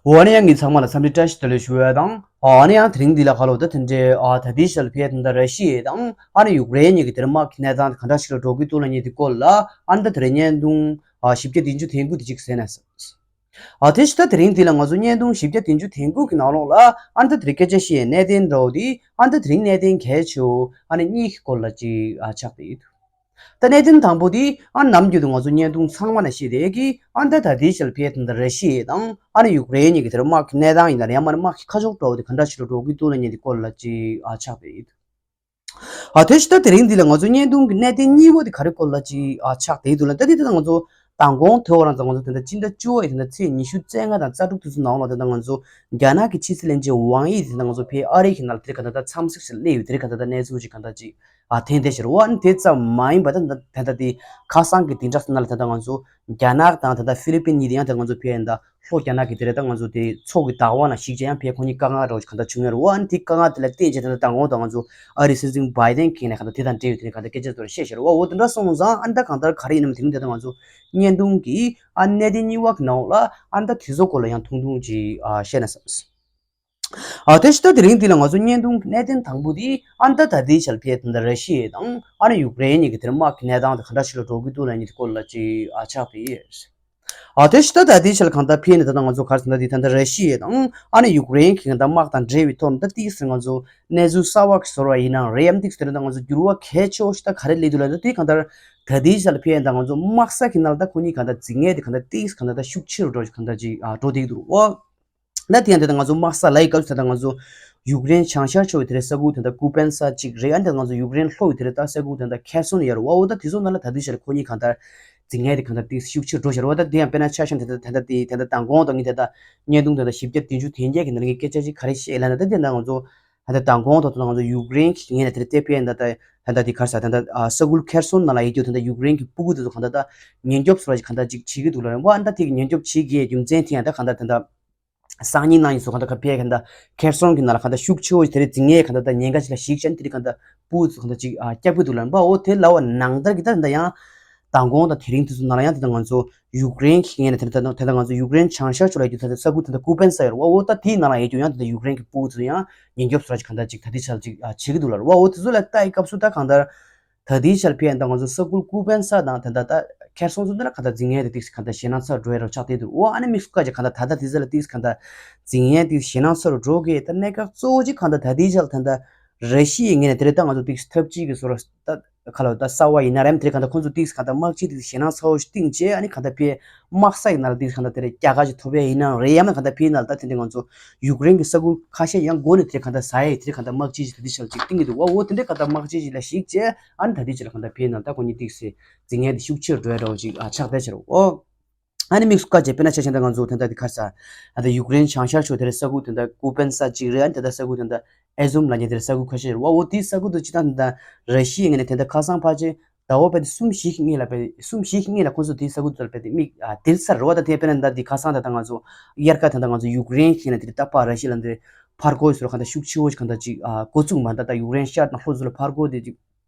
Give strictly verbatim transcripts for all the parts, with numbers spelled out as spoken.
འོ་ཨ་ནི་ཡང་ངས་ཚང་མ་ལ་འཚམས་འདྲི་བཀྲ་ཤིས་བདེ་ལེགས་ཞུ་ཡ་དང་། ཨ་ནི་ཡང་དེ་རིང་འདི་ལ་ཁ་ལོ་ད་དེ་འདྲའི་ཨ་ད་ལྟའི་ཆར་ཕེ་ད་ལྟ་ར་ཤི་ཡ་དང་ཨ་ནི་ཡུཀ་རེན་གཉིས་ཀྱི་དེར་དམག་གི་གནས་སྟངས་ག་འདྲ་ཞིག་ལ་འགྲོ་གི་འདུག་ལབ་མཁན་དེ་སྐོར་ལ་ཨ་ནི་ད་དེ་རིང་བརྙན་ཐུང་ཨ་བཞི་བརྒྱ་བདུན་ཅུ་དོན་དགུ་དེ་ཅིག་གཟིགས་ན་བསམ། ཨ་དེ་ཕྱི་ད་དེ་རིང་འདི་ལ་ང་ཚོ་བརྙན་ཐུང་བཞི་བརྒྱ་བདུན་ཅུ་དོན་དགུ་གི་ནང་ལོགས་ལ་ཨ་ནི་ད་དེ་རིང་སྐད་ཆ་བཤད་ཡའི་གནད་དོན་འདྲ་བོ་དེ་ཨ་ནི་ད་དེ་རིང་གནད་དོན་གལ་ཆེ་བོ་ཨ་ནི་གཉིས་ཀྱི་སྐོར་ལ་ཅིག་ཨ་ཆགས་བསྡད་ཡོད། ད་གནད་དོན་དང་པོ་དེ་ཨ་ནི་ནམ་རྒྱུན་དུ་ང་ཚོ་བརྙན་ཐུང་ཚང་མ་ནས་བཤད་བསྡད་ཀྱི་ཨ་ནི་ད་ད་ལྟའི་ཆར་ཕེ་ད་ལྟ་ར་ཤི་ཡ་དང་ཨ་ནི་ཡུཀ་རེན་གཉིས་ཀྱི་དེར་དམག་གི་གནས་སྟངས་ཡིན་ན་ཡང་མ་ནི་དམག་གི་ཁ་ཕྱོགས་འདྲ་བོ་དེ་ག་འདྲ་ཞིག་ལ་འགྲོ་གི་འདུག་ལབ་མཁན་དེ་སྐོར་ལ་ཅིག་ཨ་ཆགས་བསྡད་ཡོད། ཨ་དེ་ཕྱི་ད་དེ་རིང་འདི་ལ་ང་ཚོ་བརྙན་ཐུང་གི་གནད་དོན་གཉིས་པ་དེ་ག་རེ་སྐོར་ལ་ཅིག་ཨ་ཆགས་བསྡད་ཡོད་འདུག་ལབ། ད་དེ་ད་ང་ཚོ་མདང་དགོང་དེ་འོ་རང་ཙང་ང་ཚོ་དེ་འདྲ་སྤྱི་ཟླ་བཅུ་པ་ཡི་དེ་འདྲ་ཚེས་ཉི་ཤུ་རྩ་ལྔ་དང་རྩ་དྲུག་དེ་ཚོ་ནང་ལ་དེ་འདྲ་ང་ཚོ་རྒྱ་ནག་གི་ཕྱི་སྲིད་བློན་ཆེན་ཝང་ཡི་དེ་འདྲ་ང་ཚོ་ཕེ་ཨ་རི་གི་ནང་ལ་དེ་ག་འདྲ་ད་འཚམས་གཟིགས་ཤིག་སླེབས་ཡོད། དེ་རིང་ག་འདྲ་ད་གནས་ཚུལ་ཅིག་ག་འདྲ་ཅིག་ཨ་ཐོན་བསྡད་ཤག་རེད་བ། ཨ་ནི་དེ་ཙམ་མ་ཡིན་པ་ད་ད་ད་དེ་ཁ་སང་གི་དེ་འདྲ་ནང་ལ་ད་ད་ང་ཚོ་རྒྱ་ནག་དང་ད་ད་ཧྥི་ལི་པིན་གཉིས་དེ་ཡང་ད་ང་ཚོ་ཕེ་ཡིན་ད་ལྷོ་རྒྱ་ནག་གི་དེ་རེད། ད་ང་ཚོ་དེ་ཚོགས་ཀྱི་བདག་དབང་ལ་གཞིགས་བྱས་ཡང་ཕེ་ཁོ་གཉིས་དཀའ་ངལ་འདྲ་བོ་ཅིག་ག་འདྲ་བྱུང་ཡོད་རེད་བ། ཨ་ནི་དེ་དཀའ་ངལ་དེ་ལ་བརྟེན་བྱས་ད་ད་མདང་དགོང་ད་ང་ཚོ་ཨ་རིའི་སྲིད་འཛིན་བྷའི་ཏན་གྱིས་ནས་ག་འདྲ་དེ་དང་འབྲེལ་ཡོད་དེ་ནས་ག་འདྲ་སྐད་ཆ་ཚོ་བཤད་ཤག་རེད་བ། འོ་དེ་འདྲ་སོང་ཙང་ཨ་ནི་ད་གང་ལྟར་ག་རེ་ཡིན་ནམ་དེ་རིང་དེ་ད་ང་ཚོ་བརྙན་ཐུང་གི་ཨ་གནད་དོན་གཉིས་པ་གི་ནང་ལ་ཨ་ནི་ད་དེ་ཚོ་སྐོར་ལ་ཡང་ཐུང་ཐུང་ཅིག་ཨ་བཤད་ན་བསམ། ཨ་དེ་ཕྱི་ད་དེ་རིང་འདི་ལ་ང་ཚོ་བརྙན་ཐུང་གི་གནད་དོན་དང་པོ་དེ་ཨ་ནི་ད་ད་ལྟའི་ཆར་ཕེ་ད་ལྟ་ར་ཤི་ཡ་དང་ཨ་ནི་ཡུཀ་རེན་གཉིས་ཀྱི་དེར་དམག་གི་གནས་སྟངས་དེ་ག་འདྲ་ཞིག་ལ་འགྲོ་གི་འདུག་ལབ་མཁན་དེ་སྐོར་ལ་ཅིག་ཨ་ཆགས་བསྡད་ཡོད། ཨ་དེ་ཕྱི་ད་ད་ལྟའི་ཆར་གང་ལྟར་ཕེ་ནས་ད་ལྟ་ང་ཚོ་ག་རེ་ཟེར་ན་དེ་ད་ལྟ་ར་ཤི་ཡ་དང་ཨ་ནི་ཡུཀ་རེན་གྱི་གང་ལྟར་དམག་དང་འབྲེལ་བའི་ཐོག་ནས་ད་ཏིག་ཙམ་ང་ཚོ་གནས་ཚུལ་གསར་བ་གི་བཟོ་འདྲ་ཡིན་ན་རེད་ཡམ་ཏིག་ཙམ་དེ་ད་ང་ཚོ་འགྱུར་བ་གལ་ཆེ་བོ་ཞིག་ད་ག་རེ་སླེབས་འདུག་ལབ་ན། དེ་གང་ལྟར་ད་ལྟའི་ཆར་ཕེ་ཡ་ད་ང་ཚོ་དམག་ས་གི་ནང་ལ་ད་ཁོ་གཉིས་གང་ལྟར་འཛིང་ངེས་དེ་གང་ལྟར་ཏིག་ཙམ་གང་ལྟར་ད་ཤུགས་ཆེ་རུ་འགྲོ་གང་ལྟར་ཅིག་ཨ་འགྲོ་བསྡད་ཀྱི་འདུག་ཨོ། ད་དེ་ཡང་དེ་ད་ང་ཚོ་དམག་ས་ལ་ཡི་སྐབས་སུ་ད་ལྟ་ང་ཚོ་ཡུཀ་རེན་བྱང་ཤར་ཕྱོགས་ཀྱི་དེ་རེད་ས་ཁུལ་དེ་འདྲ་ཀུ་པན་ས་གཅིག་རེད། ཨ་ནི་ད་ང་ཚོ་ཡུཀ་རེན་ལྷོ་ཡི་དེ་རེད་ད་ས་ཁུལ་དེ་འདྲ་ཁེར་སོན་ཡོད་རེད་བ། འོ་ད་དེ་ཚོ་ནང་ལ་ད་དུས་ཤར་ཁོ་གཉིས་གང་ལྟར་འཛིང་ངེས་དེ་གང་ལྟར་ཏིག་ཤུགས་ཆེར་འགྲོ་ཤར་བ། ད་དེ་ཡང་དཔེར་ན་ཆ་བཞག་ན་དེ་ད་ད་ལྟ་དེ་ད་ལྟ་མདང་དགོང་དང་ངས་ད་ལྟ་བརྙན་ཐུང་དེ་ད་བཞི་བརྒྱ་བདུན་ཅུ་དོན་བརྒྱད་ཀྱི་ནང་ལ་ངས་སྐད་ཆ་ཅིག་ག་རེ་བཤད་ལབ་ན། ད་དེ་ད་ང་ཚོ་ད་ལྟ་མདང་དགོང་དང་ད་ང་ཚོ་ཡུཀ་རེན་གྱི་ངོས་ནས་དེ་རེད་དེ་ཕེ་ད་ད་ད་ལྟ་དེ་ག་རེ་ཟེར་ད་ད་ས་ཁུལ་ཁེར་སོན་ནང་ལ་ཡོད་རྒྱུ་ད་ད་ཡུཀ་རེན་གྱི་སྤུ་གུ་དེ་ཚོ་གང་ལྟར་ད་ཉེན་སྐྱོབ་བཟོ་འདྲ་ཅིག་གང་ལྟར་ཅིག་བྱེད་ཀྱི་འདུག་ལབ་རེད་བ། ཨ་ནི་ད་དེ་གི་ཉེན་སྐྱོབ་བྱེད་དགོས་རྒྱུ་མཚན་དེ་ཡང་ད་གང་ལྟར་ད་ད། སང་ཉིན་གནངས་ཉིན་སུ་གང་ལྟར་ག་ཕེ་གང་ལྟར་ཁེར་སོན་གྱི་ནང་ལ་གང་ལྟར་ཤུགས་ཆེ་བོ་དེ་རེད་འཛིང་ངེས་གང་ལྟར་ད་ཉེན་ཁ་ཅིག་ལ་ཞིག་ཆ་ནས་དེ་རིང་གང་ལྟར་སྤུ་གུ་ཚོ་གང་ལྟར་ཅིག་ཨ་སྐྱབས་ཀྱི་འདུག་ལབ་པ། འོ་དེ་ལབ་པ་ནང་ལྟར་གྱི་ད་ད་ཡང་མདང་དགོང་དང་དེ་རིང་དེ་ཚོ་ནང་ལ་ཡང་དེ་ད་ང་ཚོ་ཡུཀ་རེན་གྱི་ངོས་ནས་དེ་ད་ད་ད་ང་ཚོ་ཡུཀ་རེན་བྱང་ཤར་ཕྱོགས་ལ་ཡོད་རྒྱུ་ད་ད་ས་ཁུལ་དེ་ད་ཀུ་པན་ས་ཡོད་རེད་བ། འོ་ད་དེའི་ནང་ལ་ཡོད་རྒྱུ་ཡང་དེ་ད་ཡུཀ་རེན་གྱི་སྤུ་གུ་ཚོ་ཡང་ཉེན་སྐྱོབ་བཟོ་འདྲ་ཅིག་གང་ལྟར་ཅིག་ད་དེ་ཆ་ལ་ཅིག་ཨ་བྱེད་ཀྱི་འདུག་ལབ་རེད་བ། འོ་དེ་ཚོ་ལ་ལྟ་ཡི་སྐབས་སུ་ད་གང་ལྟར། ད་ལྟའི་ཆར་ཕེ་ཡང་ད་ང་ཚོ་ས་ཁུལ་ཀུ་པན་ས་དང་ད་ལྟ་ད་ཁེར་སོང་ཚོ་འདི་ལ་གང་ལྟར་འཛིང་ངེས་དེ་ཏིག་ཙམ་གང་ལྟར་ཞེད་སྣང་ཚ་རུ་འགྲོ་ཡ་རོ་ཆགས་བསྡད་འདུག་འོ་ཨ་ནི་དམིགས་སུ་བཀར་བྱས་གང་ལྟར་ད་ལྟ་དེ་ཚོ་ལ་ཏིག་ཙམ་གང་ལྟར་འཛིང་ངེས་དེ་ཞེད་སྣང་ཚ་རུ་འགྲོ་གི་ད་གནད་འགག་གཙོ་བོ་གཅིག་གང་ལྟར་ད་ལྟའི་ཆར་ད་ལྟ་ར་ཤི་ཡའི་ངོས་ནས་དེ་རེད་ད་ང་ཚོ་ཏིག་ཙམ་ཐབས་ཅིག་གི་བཟོ་འདྲ་ད་ག་ལ་ད་གསར་པ་ཡིན་ན་རེད་དེ་རེད་གང་ལྟར་ཁོང་ཚོ་ཏིག་ཙམ་གང་ལྟར་དམག་སྤྱི་དེ་ཞེད་སྣང་ཚ་བོ་ཞིག་བཏིང་བྱས་ཨ་ནི་གང་ལྟར་ཕེ་དམག་ས་ཡི་ནང་ལ་ཏིག་ཙམ་གང་ལྟར་དེ་རེད་རྒྱལ་ཁ་ཅིག་ཐོབ་ཡ་ཡིན་ན་རེད་ཡང་ན་གང་ལྟར་ཕེ་ནང་ལ་ད་དེ་འདྲ་ང་ཚོ་ཡུཀ་རེན་གྱི་ས་ཁུལ་ཁ་ཤས་ཡང་མགོ་ནས་དེ་རེད་གང་ལྟར་ཟ་ཡ་ཡི་དེ་རེད་གང་ལྟར་དམག་སྤྱི་ཞིག་ད་ལྟའི་ཆར་ཅིག་བཏིང་གི་འདུག་བ། འོ་དེ་འདྲའི་གང་ལྟར་དམག་སྤྱི་ཞིག་ལ་གཞིགས་བྱས་ཨ་ནི་ད་ལྟའི་ཆར་གང་ལྟར་ཕེ་ནང་ལ་ད་ཁོ་གཉིས་ཏིག་ཙམ་འཛིང་ངེས་དེ་ཤུགས་ཆེར་འགྲོ་ཡ་འདྲ་བོ་ཅིག་ཨ་ཆགས་བསྡད་ཤག་རེད་འོ། ཨ་ནི་དམིགས་སུ་བཀར་བྱས་དཔེར་ན་ཆ་བཞག་ན་ང་ཚོ་དེ་འདྲ་དེ་ག་རེ་ཟེར་ཨ་ད་ཡུཀ་རེན་བྱང་ཤར་ཕྱོགས་དེ་འདྲ་ས་ཁུལ་དེ་འདྲ་ཀུ་པན་ས་གཅིག་རེད། ཨ་ནི་དེ་འདྲ་ས་ཁུལ་དེ་འདྲ་ཨེ་ཛུམ་ལབ་མཁན་དེ་འདྲ་ས་ཁུལ་ཁ་ཤས་རེད་བ། འོ་དེའི་ས་ཁུལ་དུ་སྤྱིར་བཏང་དེ་འདྲ་ར་ཤི་ཡའི་ངོས་ནས་དེ་འདྲ་ཁ་སང་ཕལ་ཆེར་ཟླ་བ་དཔེ་དེ་གསུམ་བཞི་ཞིག་སྔོན་ལ་དཔེ་གསུམ་བཞི་ཞིག་སྔོན་ལ་ཁོང་ཚོ་དེའི་ས་ཁུལ་དུ་དཔེ་དེ་མིག་ཨ་དེར་ཚར་རེད་བ། ད་དེ་དཔེར་ན་ད་དེ་ཁ་སང་ད་ད་ང་ཚོ་དབྱར་ཁ་ད་ད་ང་ཚོ་ཡུཀ་རེན་ཞིག་ན་དེ་འདྲ་ད་ཕར་ར་ཤི་ཡ་ལ་འདི་ཕར་རྒོལ་ཟེར་བ་གང་ལྟར་ཤུགས་ཆེ་བོ་ཞིག་གང་ལྟར་ཅིག་ཨ་འགོ་བཙུགས་མ་ད་ད་ཡུཀ་རེན་ཤར་དང་ལྷོ་ཚོ་ལ་ཕར་རྒོལ་དེ་ཅིག་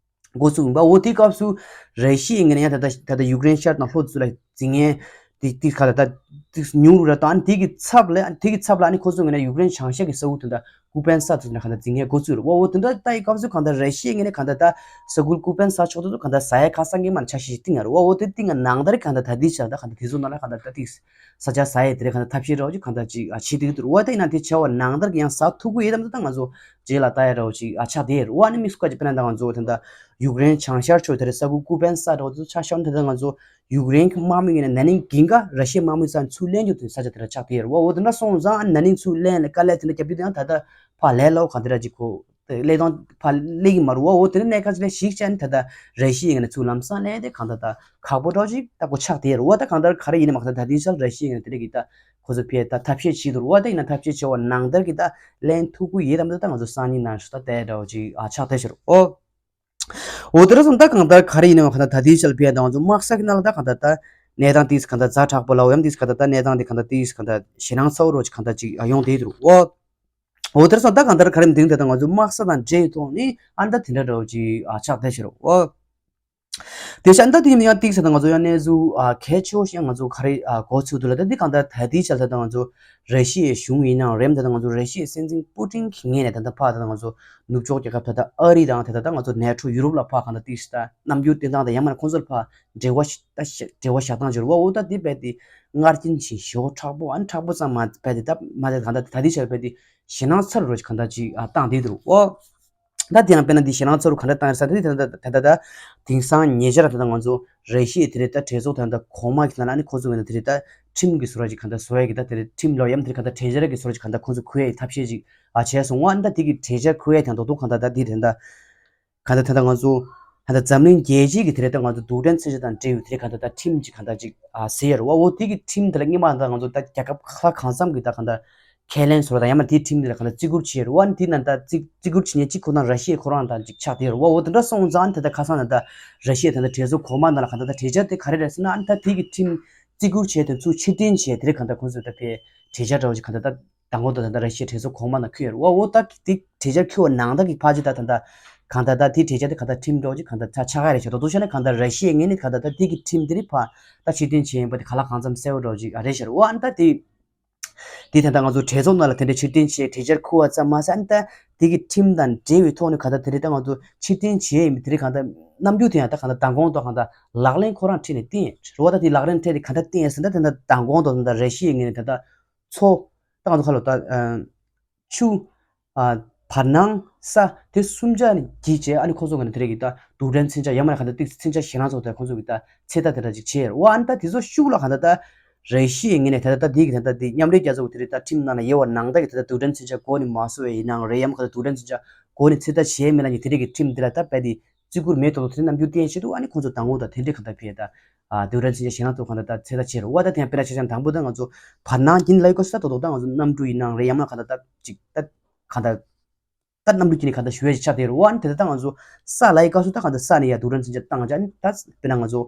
འགོ་བཙུགས་ཡིན་པ། འོ་དེའི་སྐབས་སུ་ར་ཤི་ཡའི་ངོས་ནས་ཡང་ད་ལྟ་ད་ལྟ་ཡུཀ་རེན་ཤར་དང་ལྷོ་ཚོ་ལ་འཛིང་ངེས་དེ་དེ་ག་ད་ད་དེ་ཉུང་རུ་ར་དང་། ཨ་ནི་དེ་གི་ཚབ་ལ་ཨ་ནི་དེ་གི་ཚབ་ལ་ཨ་ནི་ཁོ་ཚོའི་ངོས་ནས་ཡུཀ་རེན་བྱང་ཤར་གྱི་ས་ཁུལ་དེ་འདྲ་ཀུ་པན་ས་ཚོ་ནས་ག་ད་འཛིང་ངེས་འགོ་བཙུགས་རེད་བ། འོ་དེ་འདྲ་ལྟ་ཡི་སྐབས་སུ་གང་ལྟར་ར་ཤི་ཡའི་ངོས་ནས་གང་ལྟར་ད་ས་ཁུལ་ཀུ་པན་ས་ཕྱོགས་དེ་ཚོ་གང་ལྟར་ཟ་ཡ་ཁ་སང་གི་མ་ནས་ཆ་ཤས་ཤིག་བཏིང་ཡ་རེད་བ། འོ་དེ་བཏིང་ཡ་ནང་ལྟར་གང་ལྟར་ད་དེ་ཆ་ད་གང་ལྟར་དེ་ཚོ་ནང་ལ་གང་ལྟར་ད་དེ་ས་ཆ་ཟ་ཡ་དེ་རེད་གང་ལྟར་ཐབས་ཤེས་འདྲ་བོ་ཅིག་གང་ལྟར་ཅིག་ཨ་བྱེད་དེ་གི་འདུག་རེད་བ། ད་ཡིན་ན་དེ་བྱ་བ་ནང་ལྟར་གི་ཡང་ཟ་ཐུབ་ཀྱི་ཡོད་དམ་ད་ད་ང་ཚོ་རྗེས་ལ་ལྟ་ཡ་འདྲ་བོ་ཅིག་ཨ་ཆགས་བསྡད་ཡོད་རེད་བ། ཨ་ནི་དམིགས་སུ་བཀར་བྱས་དཔེར་ན་ད་ང་ཚོ་ད་ལྟ་ཡུཀ་རེན་བྱང་ཤར་ཕྱོགས་དེ་རེད་ས་ཁུལ་ཀུ་པན་ས་འདྲ་བོ་དེ་ཚོ་ཆ་བཞག་ན་ད་ལྟ་ང་ཚོ་ཡུཀ་རེན་གྱི་དམག་མི་ངོས་ནས་ན་ནིང་དགུན་ཁ་ར་ཤི་ཡའི་དམག་མི་ཚོ་ཚུར་ལེན་རྒྱུ་དེ་ས་ཆ་དེ་འདྲ་ཆགས་བསྡད་ཡོད་རེད་བ། འོ་དེ་འདྲ་སོང་ཙང་ཨ་ནི་ན་ནིང་ཚུར་ལེན་ལ་དཀའ་ལས་དེ་འདྲ་རྒྱབ་རྒྱུ་དེ་ཡང་ད་ལྟ་ཕར་ལས་སླ་བོ་གང་དེ་འདྲ་ཅིག་གོ་ལས་དང་ཕར་སླེབས་ཀྱི་མ་རེད་བ། འོ་དེ་འདྲ་གནད་འགག་ཅིག་ལ་གཞིགས་བྱས་ནས་ད་ལྟ་ར་ཤི་ཡའི་ངོས་ནས་ཚུར་ལམ་སང་ལེན་དེ་གང་ལྟར་ད་ཁག་པོ་འདྲ་བོ་ཅིག་ད་གོ་ཆགས་བསྡད་ཡོད་རེད་བ། ད་གང་ལྟར་ག་རེ་ཡིན་ནའི་མ་གཏོགས་ད་དེང་སང་ར་ཤི་ཡའི་ངོས་ནས་དེ་འདྲ་གི་ད་ཁོ་ཚོ་ཕར་ད་ཐབས་ཤེས་བྱེད་འདུག་རེད་བ། ད་ཡིན་ན་ཐབས་ཤེས་བྱེད་པ་ནང་ལྟར་གྱི་ད་ལེན་ཐུབ་ཀྱི་ཡོད་དམ་ད་ད་ང་ཚོ་སང་ཉིན་ནང་ཞུ་ད་ལྟ་འདྲ་བོ་ཅིག་ཨ་ཆགས་བསྡད་ཤག་རེད། འོ་འོ་དེ་འདྲ་སོང་ད་གང་ལྟར་ག་རེ་ཡིན་ནའི་མ་གཏོགས་ད་དེང་སང་ཕར་ད་ང་ཚོ་དམག་ས་གི་ནང་ལ་ད་གང་ལྟར་ད་གནས་སྟངས་ཏིས་གང་ལྟར་ཛ་དྲག་པོ་ལ་འོ་ཡམ་ཏིས་གང་ལྟར་ད་གནས་སྟངས་དེ་གང་ལྟར་ཏིས་གང་ལྟར་ཞེད་སྣང་ཚ་བོ་འདྲ་བོ་ཅིག་གང་ལྟར་ཅིག་ཨ་ཡོང་བསྡད་འདུག་འོ། འོ་དེ་འདྲ་སོང་ད་གང་ལྟར་ག་རེ་མིན་དེ་ད་ང་ཚོ་དམག་ས་དང་འབྲེལ་བའི་ཐོག་ནས་ཨ་ད་དེ་འདྲ་འདྲ་བོ་ཅིག་ཨ་ཆགས་བསྡད་ཤག་རེད། འོ། དེ་བཞིན་ད་དེ་ཡིན་ཡང་ཏིག་ས་ད་ང་ཚོ་ཡང་གནས་ཚུལ་ཨ་གལ་ཆེ་བོ་ཞིག་ང་ཚོ་ག་རེ་ཨ་གོ་ཚུལ་འདུག་ལ། ད་འདི་གང་ལྟར་ད་ལྟའི་ཆར་ད་ང་ཚོ་ར་ཤི་ཡའི་གཞུང་ཡིན་ནའང་རེད། ད་ང་ཚོ་ར་ཤི་ཡའི་སྲིད་འཛིན་པུ་ཏིན་གྱི་ངོས་ནས་ད་ལྟ་ཕར་ད་ང་ཚོ་ནུབ་ཕྱོགས་རྒྱལ་ཁབ་ད་ལྟ་ཨ་རི་དང་ད་ལྟ་ད་ང་ཚོ་ནེ་ཊོ་ཡུ་རོབ་ལ་ཕར་གང་ལྟར་ཏིག་ས་ད་རྣམ་འགྱུར་བསྟན་སྟངས་དང་ཡང་མིན་ན་ཁོང་ཚོར་ཕར་འབྲེལ་བ་ཞིག་ད་འབྲེལ་བ་བཞག་སྟངས་བྱོས་ར་བ། འོ་ད་འདི་རྦད་དེ་སྔར་རྐྱེན་བཞིན་ཞེ་པོ་མཁྲེགས་པོ་ཨ་ནི་མཁྲེགས་པོ་ཙམ་མ་རྦད་དེ་ད་མ་རེད། གང་ལྟར་ད་ལྟའི་ཆར་རྦད་དེ་ཞེད་སྣང་ཚ་རུ་རུ་ཞིག་གང་ལྟར་ཅིག་ཨ་བཏང་བསྡད་འདུག་ར་བ། ད་དེ་ཡང་དཔེར་ན་འདི་ཞེད་སྣང་ཚ་རུ་ག་འདྲ་བཏང་ཡོད་ཟེར་ན། དེ་ད་ད་ད་ད་དེང་སང་ཉེ་ཆར་ད་ད་ང་ཚོ་ར་ཤི་ཡའི་དེ་རེད་ད་གྲོས་ཚོགས་ད་ད་གོང་མ་གི་ནང་ལ་ཨ་ནི་ཁོ་ཚོ་གི་ན་དེ་རེད་ད་ཁྲིམས་ཀྱི་བཟོ་འདྲ་ཅིག་ག་འདྲ་བཟོ་ཡ་གི་ད་དེ་རེད་ཁྲིམས་ལོ་ཡམ་དེ་རེད་ག་འདྲ་གྲོས་འཆར་གི་བཟོ་འདྲ་ཅིག་ག་འདྲ་ཁོ་ཚོ་འཁུར་ཡ་གི་ཐབས་ཤེས་ཅིག་ཨ་བྱས་སོང་ཨ་ནི་ད་དེ་གི་གྲོས་འཆར་འཁུར་ཡ་དེ་ད་དུང་ག་འདྲ་ད་དེ་རེད་ད། གང་ལྟར་ད་ལྟ་ང་ཚོ་ད་ལྟ་འཛམ་གླིང་རྒྱལ་སྤྱི་གི་དེ་རེད་ད་ང་ཚོ་རྡུལ་ཕྲན་མཚོན་ཆ་དང་འབྲེལ་བའི་དེ་རེད་གང་ལྟར་ད་ཁྲིམས་ཅིག་གང་ལྟར་ཅིག་ཨ་ཟེར་ཡ་རེད་བ། འོ་དེ་གི་ཁྲིམས་དེ་ལ་སྔོན་མ་ད་ང་ཚོ་ད་རྒྱལ་ཁབ་ཁག་གང་འཚམ་གི་ད་གང་ལྟར་ཁས་ལེན་བཟོ་ད་ཡང་མ་དེའི་ཁྲིམས་དེ་ལ་གང་ལྟར་བརྩི་བཀུར་བྱེད་ཡ་རེད་བ། དེ་ནང་ད་བརྩི་བརྩི་བཀུར་བྱེད་མཁན་གཅིག་ཁོ་ན་ར་ཤི་ཡ་ཁོ་རང་དང་ཅིག་ཆགས་བསྡད་ཡོད་རེད་བ། འོ་དེ་འདྲ་སོང་ཙང་ད་ལྟ་ཁ་སང་ད་ལྟ་ར་ཤི་ཡ་ད་ལྟ་གྲོས་ཚོགས་གོང་མ་ནང་ལ་གང་ལྟར་ད་གྲོས་འཆར་དེ་ག་རེ་རེད་ཟེར་ན་ཨ་ནི་ད་དེ་གི་ཁྲིམས་བརྩི་བཀུར་བྱས་དེ་ཚུར་ཕྱིར་འཐེན་བྱས་དེ་རེད་གང་ལྟར་ཁོང་ཚོས་ད་ཕའི་གྲོས་འཆར་འདྲ་བོ་ཅིག་གང་ལྟར་ད། མདང་དགོང་དང་ད་ལྟ་ར་ཤི་ཡའི་གྲོས་ཚོགས་གོང་མ་ནང་འཁོད་ཡོད་རེད་བ། འོ་ད་དེ་གྲོས་འཆར་འཁོད་པ་ནང་ལྟར་གྱི་ཕལ་ཆེར་ད་ད་ལྟ་གང་ལྟར་ད་དེ་གྲོས་འཆར་དེ་གང་ལྟར་ཁྲིམས་འགྲོ་ཅིག་གང་ལྟར་ཆ་ཆ་ག་རེད་ཤག་ད་དུང་བཤད་ན་གང་ལྟར་ར་ཤི་ཡའི་ངོས་ནས་གང་ལྟར་ད་དེ་གི་ཁྲིམས་དེ་རིགས་ཕར་ད་ཕྱིར་འཐེན་བྱས་ཡིན་པ་དེ་ག་ལ་གང་འཚམ་གསལ་པོ་འདྲ་ཅིག་ཨ་རེད་ཤག་རེད་བ། ཨ་ནི་ད་དེ་དེ་ད་ལྟ་ང་ཚོ་གྲོས་ཚོགས་ནང་ལ་དེ་འདྲའི་ཕྱིར་འཐེན་བྱས་གྲོས་འཆར་འཁོད་པ་ཙམ་མ་ཟད་ཨ་ནི་ད་དེ་གི་ཁྲིམས་དང་འབྲེལ་བའི་ཐོག་ནས་གང་ལྟར་དེ་རིགས་ད་ང་ཚོ་ཕྱིར་འཐེན་བྱས་ཡིན་པ་དེ་རིགས་གང་ལྟར་རྣམ་འགྱུར་དེ་ཡང་ད་གང་ལྟར་མདང་དགོང་དང་གང་ལྟར་ལག་ལེན་ཁོ་རང་ཁྲིད་ནས་བསྟན་ཡོད་རེད་བ། ད་དེ་ལག་ལེན་ཁྲིད་དེ་གང་ལྟར་བསྟན་ཡོད་ཟེར་ན་ད་ད་མདང་དགོང་དང་ད་ལྟ་ར་ཤི་ཡའི་ངོས་ནས་ད་ལྟ་མཚོ་ད་ང་ཚོ་ཁ་ལོ་ད་ཨ་ཆུ་ཨ་བར་སྣང་ས་དེ་གསུམ་ཆ་ནས་བརྒྱུད་བྱས་ཨ་ནི་ཁོ་ཚོ་གི་ནས་དེ་རིགས་ཀྱི་ད་རྡུལ་ཕྲན་མཚོན་ཆ་ཡང་མིན་ན་གང་ལྟར་ཏིག་མཚོན་ཆ་ཞེད་སྣང་ཚོགས་དེ་ཁོ་ཚོ་གི་ད་ཚོད་ལྟ་དེ་འདྲ་ཅིག་བྱས་ཡོད་རེད་བ། ཨ་ནི་ད་དེ་ཚོ་ཤུགས་ལ་གང་ལྟར་ད་ར་ཤི་ཡའི་ངོས་ནས་ད་ལྟ་ད་དེ་གི་ད་ལྟ་དེ་མཉམ་འབྲེལ་རྒྱལ་ཚོགས་ཀྱི་དེ་རིགས་ད་ཁྲིམས་ནང་ལ་ཡོད་པ་ནང་ལྟར་གྱི་ད་ལྟ་རྡུལ་ཕྲན་མཚོན་ཆ་འགོ་ནས་མ་བཟོ་བ་ཡིན་ནའང་རེད། ཡང་མིན་གང་ལྟར་རྡུལ་ཕྲན་མཚོན་ཆ་འགོ་ནས་ཚོད་ལྟ་བྱས་མེད་ལབ་མཁན་དེ་རིགས་ཀྱི་ཁྲིམས་འདི་ལ་ད་རྦད་དེ་བརྩི་བཀུར་མེད་མདོག་མདོག་དེ་རྣམ་འགྱུར་བསྟན་བཞིན་འདུག་ཨ་ནི་ཁོང་ཚོ་མདང་དགོང་དང་དེ་འདྲའི་གང་ལྟར་ཕེ་ད་ཨ་རྡུལ་ཕྲན་མཚོན་ཆ་ཞེད་སྣང་ཚོགས་གང་ལྟར་ད་ཚོད་ལྟ་བྱས་རེད་བ། ད་དེ་ཡང་དཔེར་ན་ཆ་བཞག་དང་པོ་ད་ང་ཚོ་བར་སྣང་གི་ལབ་ཡོད་སྐབས་སུ་ད་དོ་དོ་ད་ང་ཚོ་གནམ་གྲུ་ཡིན་ནའང་རེད། ཡང་མིན་གང་ལྟར་ད་ཅིག་ད་གང་ལྟར་ད་གནམ་གྲུ་གྱི་ནི་གང་ལྟར་ཞུ་ཡ་ཅིག་ཆགས་བསྡད་རེད་བ། ཨ་ནི་དེ་ལྟ་ད་ང་ཚོ་ས་ལབ་ཡོད་སྐབས་སུ་ད་གང་ལྟར་ས་ནས་ཡ་རྡུལ་ཕྲན་མཚོན་ཆ་བཏང་བྱས་ཨ་ནི་ད་དཔེར་ན་ང་ཚོ་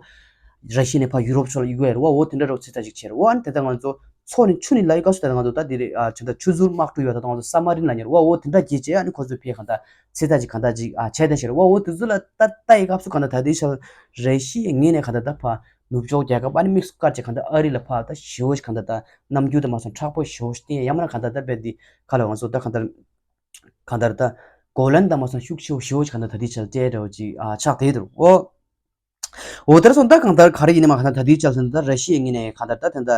ར་ཤི་ཡ་ནས་ཕར་ཡུ་རོབ་ཕྱོགས་ལ་གཡུག་ཡ་རེད་བ། འོ་དེ་འདྲ་རོ་ཚོད་ལྟ་ཅིག་བྱས་རེད་བ། ཨ་ནི་དེ་ལྟ་ང་ཚོ་མཚོ་ནས་ཆུ་ནས་ལབ་ཡོད་སྐབས་སུ་ད་ང་ཚོ་ད་དེ་རེད་ཨ་ཆུ་ད་ཆུ་ཟུར་དམག་གྲུ་ཡོད་ད་ང་ཚོ་ས་མ་རིན་ལབ་ཡོད་རེད་བ། འོ་དེ་འདྲ་བྱས་བྱས་ཨ་ནི་ཁོ་ཚོས་ཕེ་གང་ལྟར་ཚོད་ལྟ་ཅིག་གང་ལྟར་ཅིག་ཨ་བྱས་བསྡད་བཞག་རེད་བ། འོ་དེ་ཚོ་ལ་ད་ལྟ་ཡི་སྐབས་སུ་གང་ལྟར་ད་ལྟའི་ཆར་ར་ཤི་ཡའི་ངོས་ནས་གང་ལྟར་ད་ཕར་ནུབ་ཕྱོགས་རྒྱལ་ཁབ་ཨ་ནི་དམིགས་སུ་བཀར་བྱས་གང་ལྟར་ཨ་རི་ལ་ཕར་ད་ཞེ་པོ་ཞིག་གང་ལྟར་ད་རྣམ་འགྱུར་དང་མ་སོང་མཁྲེགས་པོ་ཞེ་པོ་ཞིག་བསྟན་ཡ་ཡང་མིན་ན་གང་ལྟར་ད་རྦད་དེ་ཁ་ལ་ང་ཚོ་ད་གང་ལྟར་གང་ལྟར་ད་གོ་ལན་དང་མ་སོང་ཤུགས་ཆེ་བོ་ཞེ་པོ་ཞིག་གང་ལྟར་ད་ལྟའི་ཆར་སྤྲད་འདྲ་བོ་ཅིག་ཨ་ཆགས་བསྡད་འདུག་འོ། འོ་དེར་སོང་ད་གང་ལྟར་ག་རེ་ཡིན་ནའང་གང་ལྟར་ད་ལྟའི་ཆར་སོང་ད་ར་ཤི་ཡའི་ངོས་ནས་གང་ལྟར་ད་ད་ལྟ་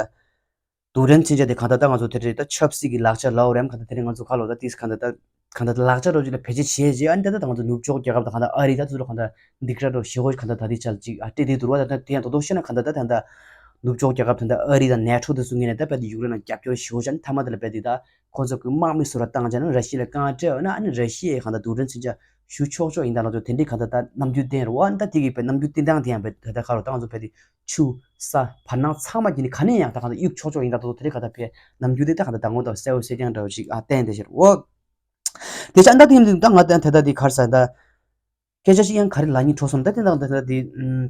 རྡུལ་ཕྲན་མཚོན་ཆ་དེ་གང་ལྟར་ད་ང་ཚོ་དེ་རེད་ད་ཆབ་སྲིད་ཀྱི་ལག་ཆ་ལབ་རེད་གང་ལྟར་དེ་རིང་ང་ཚོ་ག་ལོ་ད་ཏིས་གང་ལྟར་ད་གང་ལྟར་ད་ལག་ཆ་རོ་ཅིག་ལ་བེད་སྤྱོད་བྱས་རྗེས་ཨ་ནི་ད་ད་ང་ཚོ་ནུབ་ཕྱོགས་རྒྱལ་ཁབ་དང་གང་ལྟར་ཨ་རི་ད་ཚོ་ལ་གང་ལྟར་འདི་འདྲ་རོ་ཞེ་པོ་གང་ལྟར་ད་ལྟའི་ཆར་ཅིག་ཨ་སྤྲད་དེ་འདུག་རོ། ད་ད་དེ་ཡང་དོ་དོ་བཤད་ན་གང་ལྟར་ད་ད་ད་ནུབ་ཕྱོགས་རྒྱལ་ཁབ་དང་ད་ཨ་རི་དང་ནེ་ཊོ་དེ་ཚོ་ངོས་ནས་ད་རྦད་དེ་ཡུཀ་རེན་ལ་རྒྱབ་སྐྱོར་ཞེ་པོ་བྱས་ཨ་ནི་མཐའ་མ་དེ་ལ་རྦད་དེ་ད་ཁོང་ཚོ་གི་དམག་མི་ཚོ་ལ་བཏང་བྱས་ན་ར་ཤི་ཡ་ལ་དཀའ་ངལ་སྤྲད་ཡོད་ན་ཨ་ནི་ར་ཤི་ཡའི་གང་ལྟར་རྡུལ་ཕྲན་མཚོན་ཆ་གཞུ་ཆོག་ཆོག་ཡིན་ད་ལོ་ཚོ་དེ་འདྲའི་གང་ལྟར་ད་རྣམ་འགྱུར་བསྟན་རེད་བ། ཨ་ནི་ད་དེ་གི་བའི་རྣམ་འགྱུར་བསྟན་སྟངས་དེ་ཡང་བའི་ད་ལྟ་ག་རོ་ད་ང་ཚོ་བའི་དེ་ཆུ་ས་བར་སྣང་ཚང་མ་གྱི་ནི་ག་ནས་ཡང་ད་གང་ལྟར་གཡུག་ཆོག་ཆོག་ཡིན་ད་ལོ་དེ་འདྲའི་གང་ལྟར་བའི་རྣམ་འགྱུར་དེ་ད་གང་ལྟར་ད་ངོ་ད་གསལ་བོ་གསལ་རྐྱང་འདྲ་བོ་ཞིག་ཨ་བསྟན་དེ་ཤར་འོ། དེ་ཆ་ཨ་ནི་ད་དེ་ཡིན་དུས་ད་ང་ད་ད་ད་དེ་གར་ས་ད། སྐད་ཆ་ཞིག་ཡང་ག་རེ་ལབ་སྙིང་བྲོ་སོང་། ད་དེ་དང་ད་ད་དེ་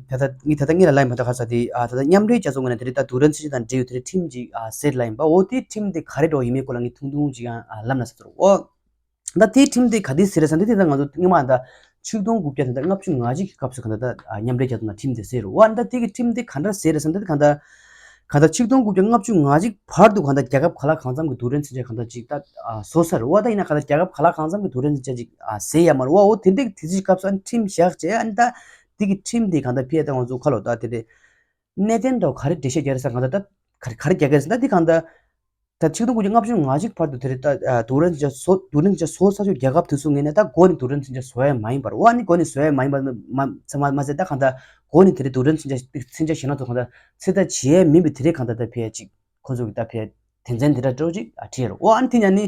ད་ད་ངས་ད་ད་ངས་ལ་ལབ་ཡིན་པ་ད་ག་ས་དེ་ཨ་ད་ད་མཉམ་འབྲེལ་རྒྱལ་ཚོགས་ངོས་ནས་དེ་རེད་ད་རྡུལ་ཕྲན་མཚོན་ཆ་དང་འབྲེལ་ཡོད་དེ་རེད་ཁྲིམས་ཅིག་ཨ་ཟེར་ལབ་ཡིན་པ། འོ་དེ་ཁྲིམས་དེ་ག་རེ་འགྲོ་ཡིན་མིན་སྐོར་ལ་ངས་ཐུང་ཐུང་ཅིག་ཡང་ཨ་ལབ་ན་ཟེར་ཚོར་འོ། ད་དེ་ཁྲིམས་དེ་ག་དེ་ཟེར་རེད་ཟེར་ན་དེ་དེ་ད་ང་ཚོ་སྔོན་མ་ད་ཆིག་སྟོང་དགུ་བརྒྱ་དང་ལྔ་བཅུ་ང་གཅིག་གི་སྐབས་སུ་ག་ད་ད་མཉམ་འབྲེལ་རྒྱལ་ཚོགས་ནང་ཁྲིམས་དེ་ཟེར་རོ། ཨ་ད་དེ་གི་ཁྲིམས་དེ་ག་འདྲ་ཟེར་རེད་ཟེར་ན་དེ་ག་ད། གང་ལྟར་ཆིག་སྟོང་དགུ་བརྒྱ་ལྔ་བཅུ་ང་གཅིག་བར་དུ་གང་ལྟར་རྒྱལ་ཁབ་ག་ལ་གང་འཚམ་གྱི་རྡུལ་ཕྲན་མཚོན་ཆ་གང་ལྟར་ཅིག་ད་ཨ་བཟོ་ས་རེད་བ། ད་ཡིན་ན་གང་ལྟར་རྒྱལ་ཁབ་ག་ལ་གང་འཚམ་གྱི་རྡུལ་ཕྲན་མཚོན་ཆ་ཅིག་ཨ་བཟོས་ཡ་མ་རེད་བ། འོ་དེ་འདྲའི་དུས་ཚོད་སྐབས་སུ་ཨ་ནི་ཁྲིམས་བཞག་བྱས་ཨ་ནི་ད་དེ་གི་ཁྲིམས་དེ་གང་ལྟར་ཕྱིར་ད་ང་ཚོ་ཁ་ལོ་ད་དེ་རེད། གནད་དོན་འདྲ་བོ་ག་རེ་འགྲེལ་བཤད་རྒྱག་རེད་ཟེར་གང་ལྟར་ད་ག་རེ་ག་རེ་རྒྱག་གི་རེད་ཟེར་ན་དེ་གང་ལྟར། ད་ཆིག་སྟོང་དགུ་བརྒྱ་ལྔ་བཅུ་ང་གཅིག་བར་དུ་དེ་རེད་ད་ཨ་རྡུལ་ཕྲན་མཚོན་ཆ་བཟོ་རྡུལ་ཕྲན་མཚོན་ཆ་བཟོ་ས་ཆོག་རྒྱལ་ཁབ་དེ་ཚོ་ངོས་ནས་ད་འགོ་ནས་རྡུལ་ཕྲན་མཚོན་ཆ་བཟོ་ཡ་མ་ཡིན་པར་འོ་ཨ་ནི་འགོ་ནས་བཟོ་ཡ་མ་ཡིན་པར་མ་ཚང་མ་མ་ཟད་ད་གང་ལྟར་འགོ་ནས་དེ་རེད་རྡུལ་ཕྲན་མཚོན་ཆ་མཚོན་ཆ་ཞེད་སྣང་ཚོགས་གང་ལྟར་ཚོད་ལྟ་བྱེད་ཡ་མིན་པའི་དེ་རེད་གང་ལྟར་ད་ཕལ་ཆེར་ཁོ་ཚོ་གི་ད་ཕལ་དོན་ཚན་དེ་འདྲ་འདྲ་བོ་ཅིག་ཨ་བྲིས་རོ། འོ་ཨ་ནི་དེ་ཡང་ནི་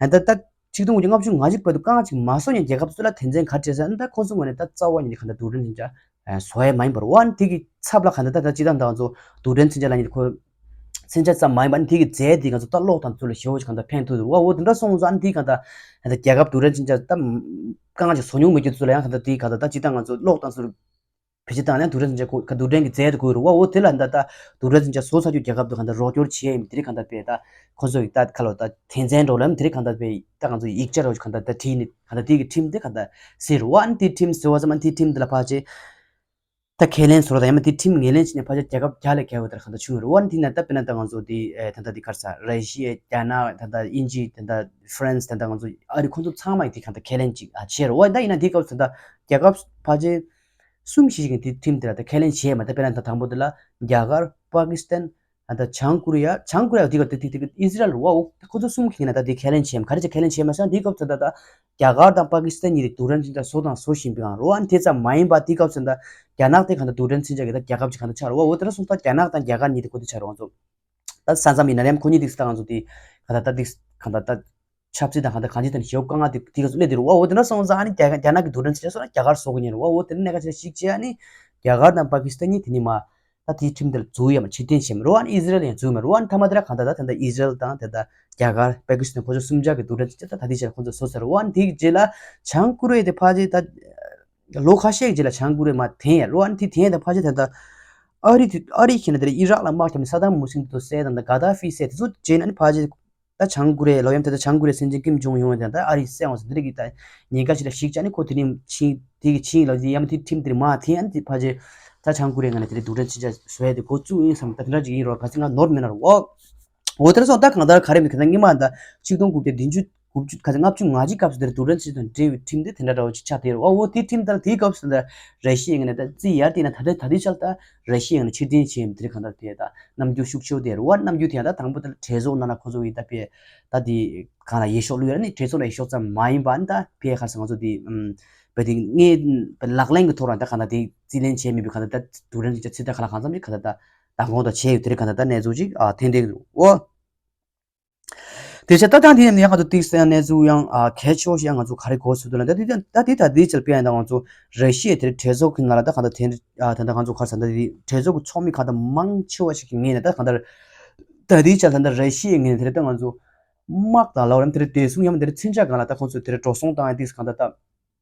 ད་ད་ཆིག་སྟོང་དགུ་བརྒྱ་ལྔ་བཅུ་ང་གཅིག་བར་དུ་རྐང་གཅིག་མ་བཟོ་ཉན་རྒྱལ་ཁབ་སུ་ལ་དོན་ཚན་ག་བྲིས་ཟེར་ན་ད་ཁོ་ཚོ་ངོས་ནས་ད་རྩ་བ་ཉིད་ནས་གང་ལྟར་རྡུལ་ཕྲན་མཚོན་ཆ་བཟོ་ཡ་མ་ཡིན་པར་འོ་ཨ་ནི་དེ་གི་ཚབ་ལ་གང་ལྟར་ད་ད་སྤྱི་བཏང་ད་ང་ཚོ་རྡུལ་ཕྲན་མཚོན་ཆ་ལ་ཉིད་ཁོ་མཚོན་ཆ་ཙམ་མ་ཡིན་པར་ཨ་ནི་དེ་གི་རྫས་དེ་ང་ཚོ་ད་གློག་དང་ཚུར་ལ་ཞེ་པོ་ཞིག་གང་ལྟར་ཕན་ཐོགས་འདུག་བ། འོ་དེ་འདྲ་སོང་ཙང་ཨ་ནི་དེ་གང་ལྟར་ད་རྒྱལ་ཁབ་རྡུལ་ཕྲན་མཚོན་ཆ་ད་རྐང་གཅིག་བཟོ་མྱོང་མེད་རྒྱུ་ཚོ་ལ་ཡང་གང་ལྟར་དེ་གང་ལྟར་ད་སྤྱི་བཏང་ང་ཚོ་གློག་དང་ཚུར་བེད་སྤྱོད་བཏང་ནས་རྡུལ་ཕྲན་མཚོན་ཆ་གོ་ག་རྡུལ་ཕྲན་གྱི་རྫས་དེ་དགོས་རུང་བ། འོ་དེ་ལ་ད་ལྟ་རྡུལ་ཕྲན་མཚོན་ཆ་བཟོ་ཚར་རྒྱུ་རྒྱལ་ཁབ་དུ་གང་ལྟར་རོགས་སྐྱོར་བྱེད་ཡ་ཡིན་དེ་རིགས་གང་ལྟར་བས་ད་ཁོ་ཚོ་ཡི་ད་ཁ་ལོ་ད་དོན་ཚན་འགྲོ་ལམ་དེ་རིགས་གང་ལྟར་བས་ད་ང་ཚོ་ཡིག་ཆ་རོགས་གང་ལྟར་ད་བྲིས་ནས་གང་ལྟར་དེ་གི་ཁྲིམས་དེ་གང་ལྟར་ཟེར་རུང་བ། ཨ་ནི་དེ་ཁྲིམས་ཟེར་བ་ཙམ་ཨ་ནི་དེ་ཁྲིམས་དེ་ལ་ཕལ་ཆེར་ ད་ཁས་ལེན་བཟོ་ར་དང་ཡང་མ་དེ་ཁྲིམས་ངོས་ལེན་བྱས་ནས་ཕལ་ཆེར་རྒྱལ་ཁབ་བརྒྱ་ལས་བརྒལ་བ་དེར་གང་ལྟར་བྱུང་ཡོད་རེད། འོ་ན་དེ་ན་ད་དཔེར་ན་ད་ང་ཚོ་དེ་ཨེ་ད་ལྟ་དེ་ག་རེ་ཟེར། ར་ཤི་ཡ། རྒྱ་ནག། ད་ལྟ་དབྱིན་ཇི། ད་ལྟ་ཧྥ་རན་སི། ད་ལྟ་ང་ཚོ་ཨ་རི། ཁོང་ཚོ་ཚང་མ་ཡིས་དེ་གང་ལྟར་ཁས་ལེན་ཅིག་ཨ་བྱས་རེད། འོ་ད་ཡིན་ན་དེའི་སྐབས་སུ་ད་རྒྱལ་ཁབ་ཕལ་ཆེར་གསུམ་བཞི་ཞིག་གིས་དེ་ཁྲིམས་དེ་ལ་ད་ཁས་ལེན་བྱས་མ། ད་དཔེར་ན་ད་དང་པོ་དེ་ལ་རྒྱ་གར། པ་ཀི་སི་ཐན། ད་ལྟ་བྱང་ཀོ་རི་ཡ། བྱང་ཀོ་རི་ཡ་དེ་ག་དེ་དེ་དེ་ཨི་ཟི་རལ་རེད་བ། འོ་ཁོ་ཚོ་གསུམ་གྱིས་ན་ད་དེ་ཁས་ལེན་བྱས་མ། ག་རེ་བྱས་ཁས་ལེན་བྱས་མ་ཟེར་ན་དེའི་སྐབས་སུ་ད་ད་རྒྱ་གར་དང་པ་ཀི་སི་ཐན་གཉིས་དེ་རྡུལ་ཕྲན་ཅིག་ད་བཟོ་དང་བཟོ་བཞིན་པའི་སྒང་རེད་བ། ཨ་ནི་དེ་ཙམ་མ་ཡིན་པ་དེའི་སྐབས་སུ་ད་རྒྱ་ནག་དེ་གང་ལྟར་རྡུལ་ཕྲན་ཚན་ཆད་ཀྱི་ད་རྒྱལ་ཁབ་ཅིག་གང་ལྟར་ཆགས་རེད་བ། འོ་དེ་འདྲ་སོང་ཙང་རྒྱ་ནག་དང་རྒྱ་གར་གཉིས་དེ་ཁོ་དེ་ཆགས་རེད། ང་ཚོ་ད་ས་མཚམས་ཡིན་ན་ཡང་ཁོ་གཉིས་དེ་ད་ང་ཚོ་དེ་གང་ལྟར་ད་དེ་གང་ལྟར་ད་ཆབ་སྲིད་དང་གང་ལྟར་གང་ཅི་དང་ཞེ་པོ་དཀའ་ངལ་དེ་དེ་ག་ཚོད་སླེབས་དེ་རེད་བ། འོ་དེ་འདྲ་སོང་ཙང་ཨ་ནི་རྒྱ་རྒྱ་ནག་གི་རྡུལ་ཕྲན་ཚན་ཆད་སོང་ན་རྒྱ་གར་བཟོ་གི་ཉེ་རེད་བ། འོ་དེ་འདྲ་གནད་འགག་ཆེ་ཞིག་བྱས། ཨ་ནི་རྒྱ་གར་དང་པ་ཀི་སི་ཐན་གཉིས་དེ་ནི་མ། ད་དེའི་ཁྲིམས་དེ་ལ་འཛུལ་ཡ་མ་ཕྱིར་འཐེན་བྱས་མ་རེད་བ། ཨ་ནི་ཨི་ཟི་རལ་ཡང་འཛུལ་མ་རེད་བ། ཨ་ནི་མཐའ་མ་དེ་ལ་གང་ལྟར་ད་ད་ལྟ་ཨི་ཟི་རལ་དང་ད་ལྟ་རྒྱ་གར་པ་ཀི་སི་ཐན་ཁོ་ཚོ་གསུམ་ཆ་གི་རྡུལ་ཕྲན་ཚན་ཆད་ད་ད་ལྟའི་ཆར་ཁོ་ཚོས་བཟོ་ཚར་རེད་བ། ཨ་ནི་དེའི་རྗེས་ལ་བྱང་ཀོ་རི་ཡ་དེ་ཕལ་ཆེར་ད་ལོ་ཁ་ཤས་ཀྱི་རྗེས་ལ་བྱང་ཀོ་རི་ཡ་མར་འཐེན་ཡ་རེད་བ། ཨ་ནི་དེ་འཐེན་ཡ་དེ་ཕལ་ཆེར་ད་ལྟ་ཨ་རི་དེ་ཨ་རི་ཁྱེད་ན་དེ་ཨི་རག་ལ་དམག་བརྒྱབ་ནས་སད་དམ་ཧུ་སིན་དེ་ཚོ་བསད་དང་ད་ག་དཱ་ཧྥི་བསད་དེ་ཚོ་རྗེས་ན་ཨ་ནི་ཕལ་ཆེར། ད་བྱང་ཀོ་རི་ཡ་ལོ་ཡམ་དེ་ད་བྱང་ཀོ་རི་ཡའི་སྲིད་འཛིན་ཀིམ་ཇོང་ཡུན་དེ་ད་ཨ་རིས་བསད་འོང་ཟེར་འདི་རིགས་ཀྱི་ད་ཉེན་ཁ་ཞིག་ལ་ཞིག་ཅག་ནི་ཁོ་དེ་རིང་ཕྱིན་དེ་གི་ཕྱིན་ལ་དེ་ཡམ་དེ་ཁྲིམས་དེ་རིང་མ་འཐེན་ཨ་ནི་དེ་ཕལ་ཆེར་ད་བྱང་ཀོ་རི་ཡའི་ངོས་ནས་དེ་རིང་རྡུལ་ཕྲན་ཚན་ཆད་བཟོ་ཡ་དེ་འགོ་བཙུགས་ཡིན་བསམ། ད་དེ་འདྲ་ཅིག་ཡིན་རོགས་ག་ཚོད་ང་ནོར་མེད་ན་རོགས། འོ་དེ་འདྲ་སོང་ད་གང་ལྟར་ག་རེ་མིན་ག་ད་སྔོན་མ་ད་ཆིག་སྟོང་དགུ་བརྒྱ་བདུན་ཅུ་དགུ་བཅུ་ག་ཚོད་ལྔ་བཅུ་ང་གཅིག་སྐབས་སུ་དེར་རྡུལ་ཕྲན་ཚན་ཆད་དང་འབྲེལ་བའི་ཁྲིམས་དེ་དེ་འདྲ་འདྲ་བོ་ཅིག་ཆགས་བསྡད་རེད་བ། འོ་དེ་ཁྲིམས་དེ་ལ་དེའི་སྐབས་སུ་ད་ར་ཤི་ཡའི་ངོས་ནས་ད་རྩིས་ཡར་བལྟས་ན་ད་ལྟ་ད་ལྟའི་ཆར་ད་ར་ཤི་ཡའི་ངོས་ནས་ཕྱིར་འཐེན་བྱས་ཡིན་དེ་རིང་གང་ལྟར་དེ་ད་རྣམ་འགྱུར་ཤུགས་ཆེ་བོ་དེ་རེད་བ། རྣམ་འགྱུར་དེ་ཡང་ད་དང་པོ་ད་གྲོས་ཚོགས་ནང་ལ་ཁོ་ཚོ་གིས་ད་དཔེ་ད་དེ་གང་ལ་འོས་ཤོག་བླུགས་ཡོད་ར། ནི་གྲོས་ཚོགས་ལ་འོས་ཤོག་ཙམ་མ་ཡིན་པ་ནི་ད་དཔེ་ག་རེ་ཟེར་ང་ཚོ་དེ་ཨམ་དཔེ་དེ་ངས་དཔེ་ལག་ལེན་གྱི་ཐོག་རང་ད་གང་ལྟར་དེ་རྩིས་ལེན་བྱས་མེད་པའི་གང་ལྟར་ད་རྡུལ་ཕྲན་ཚན་ཆད་ཚོད་ལྟ་ག་ལ་གང་འཚམ་ཅིག་གང་ལྟར་ད་བདག་སྐྱོང་དང་བྱས་ཡོད་དེ་རིང་གང་ལྟར་ད་གནས་ཚུལ་ཅིག་ཨ་ཐོན་བསྡད་འདུག་འོ། དེ་ཆ་ད་ཐང་དེ་ཡང་ང་ཚོ་ཏིག་སེ་ཡང་གནས་ཚུལ་ཡང་ཨ་གལ་ཆེ་བོ་ཞིག་ཡང་ང་ཚོ་ག་རེ་གོ་ཚུལ་འདུག་ལ། ད་དེ་ད་དེ་ད་དེ་ཆ་ལ་དཔེ་ཡང་ད་ང་ཚོ་ར་ཤི་ཡའི་དེར་གྲོས་ཚོགས་ཀྱི་ནང་ལ་ད་གང་ལྟར་དེ་ཨ་ད་ད་ང་ཚོ་ག་རེ་ཟེར་ད་དེ་གྲོས་ཚོགས་ཀྱི་ཚོགས་མི་གང་ལྟར་མང་ཆེ་བ་ཞིག་གི་ངོས་ནས་ད་གང་ལྟར་ད་དེ་ཆ་ད་ད་ར་ཤི་ཡའི་ངོས་ནས་དེར་ད་ང་ཚོ་དམག་དང་ལའོ་རམ་དེར་བདེ་སྲུང་ཡང་དེར་མཚོན་ཆ་སྒང་ལ་ད་ཁོང་ཚོ་དེར་འགྲོ་སོང་བཏང་ཡ་ཏིག་གང་ལྟར་ད།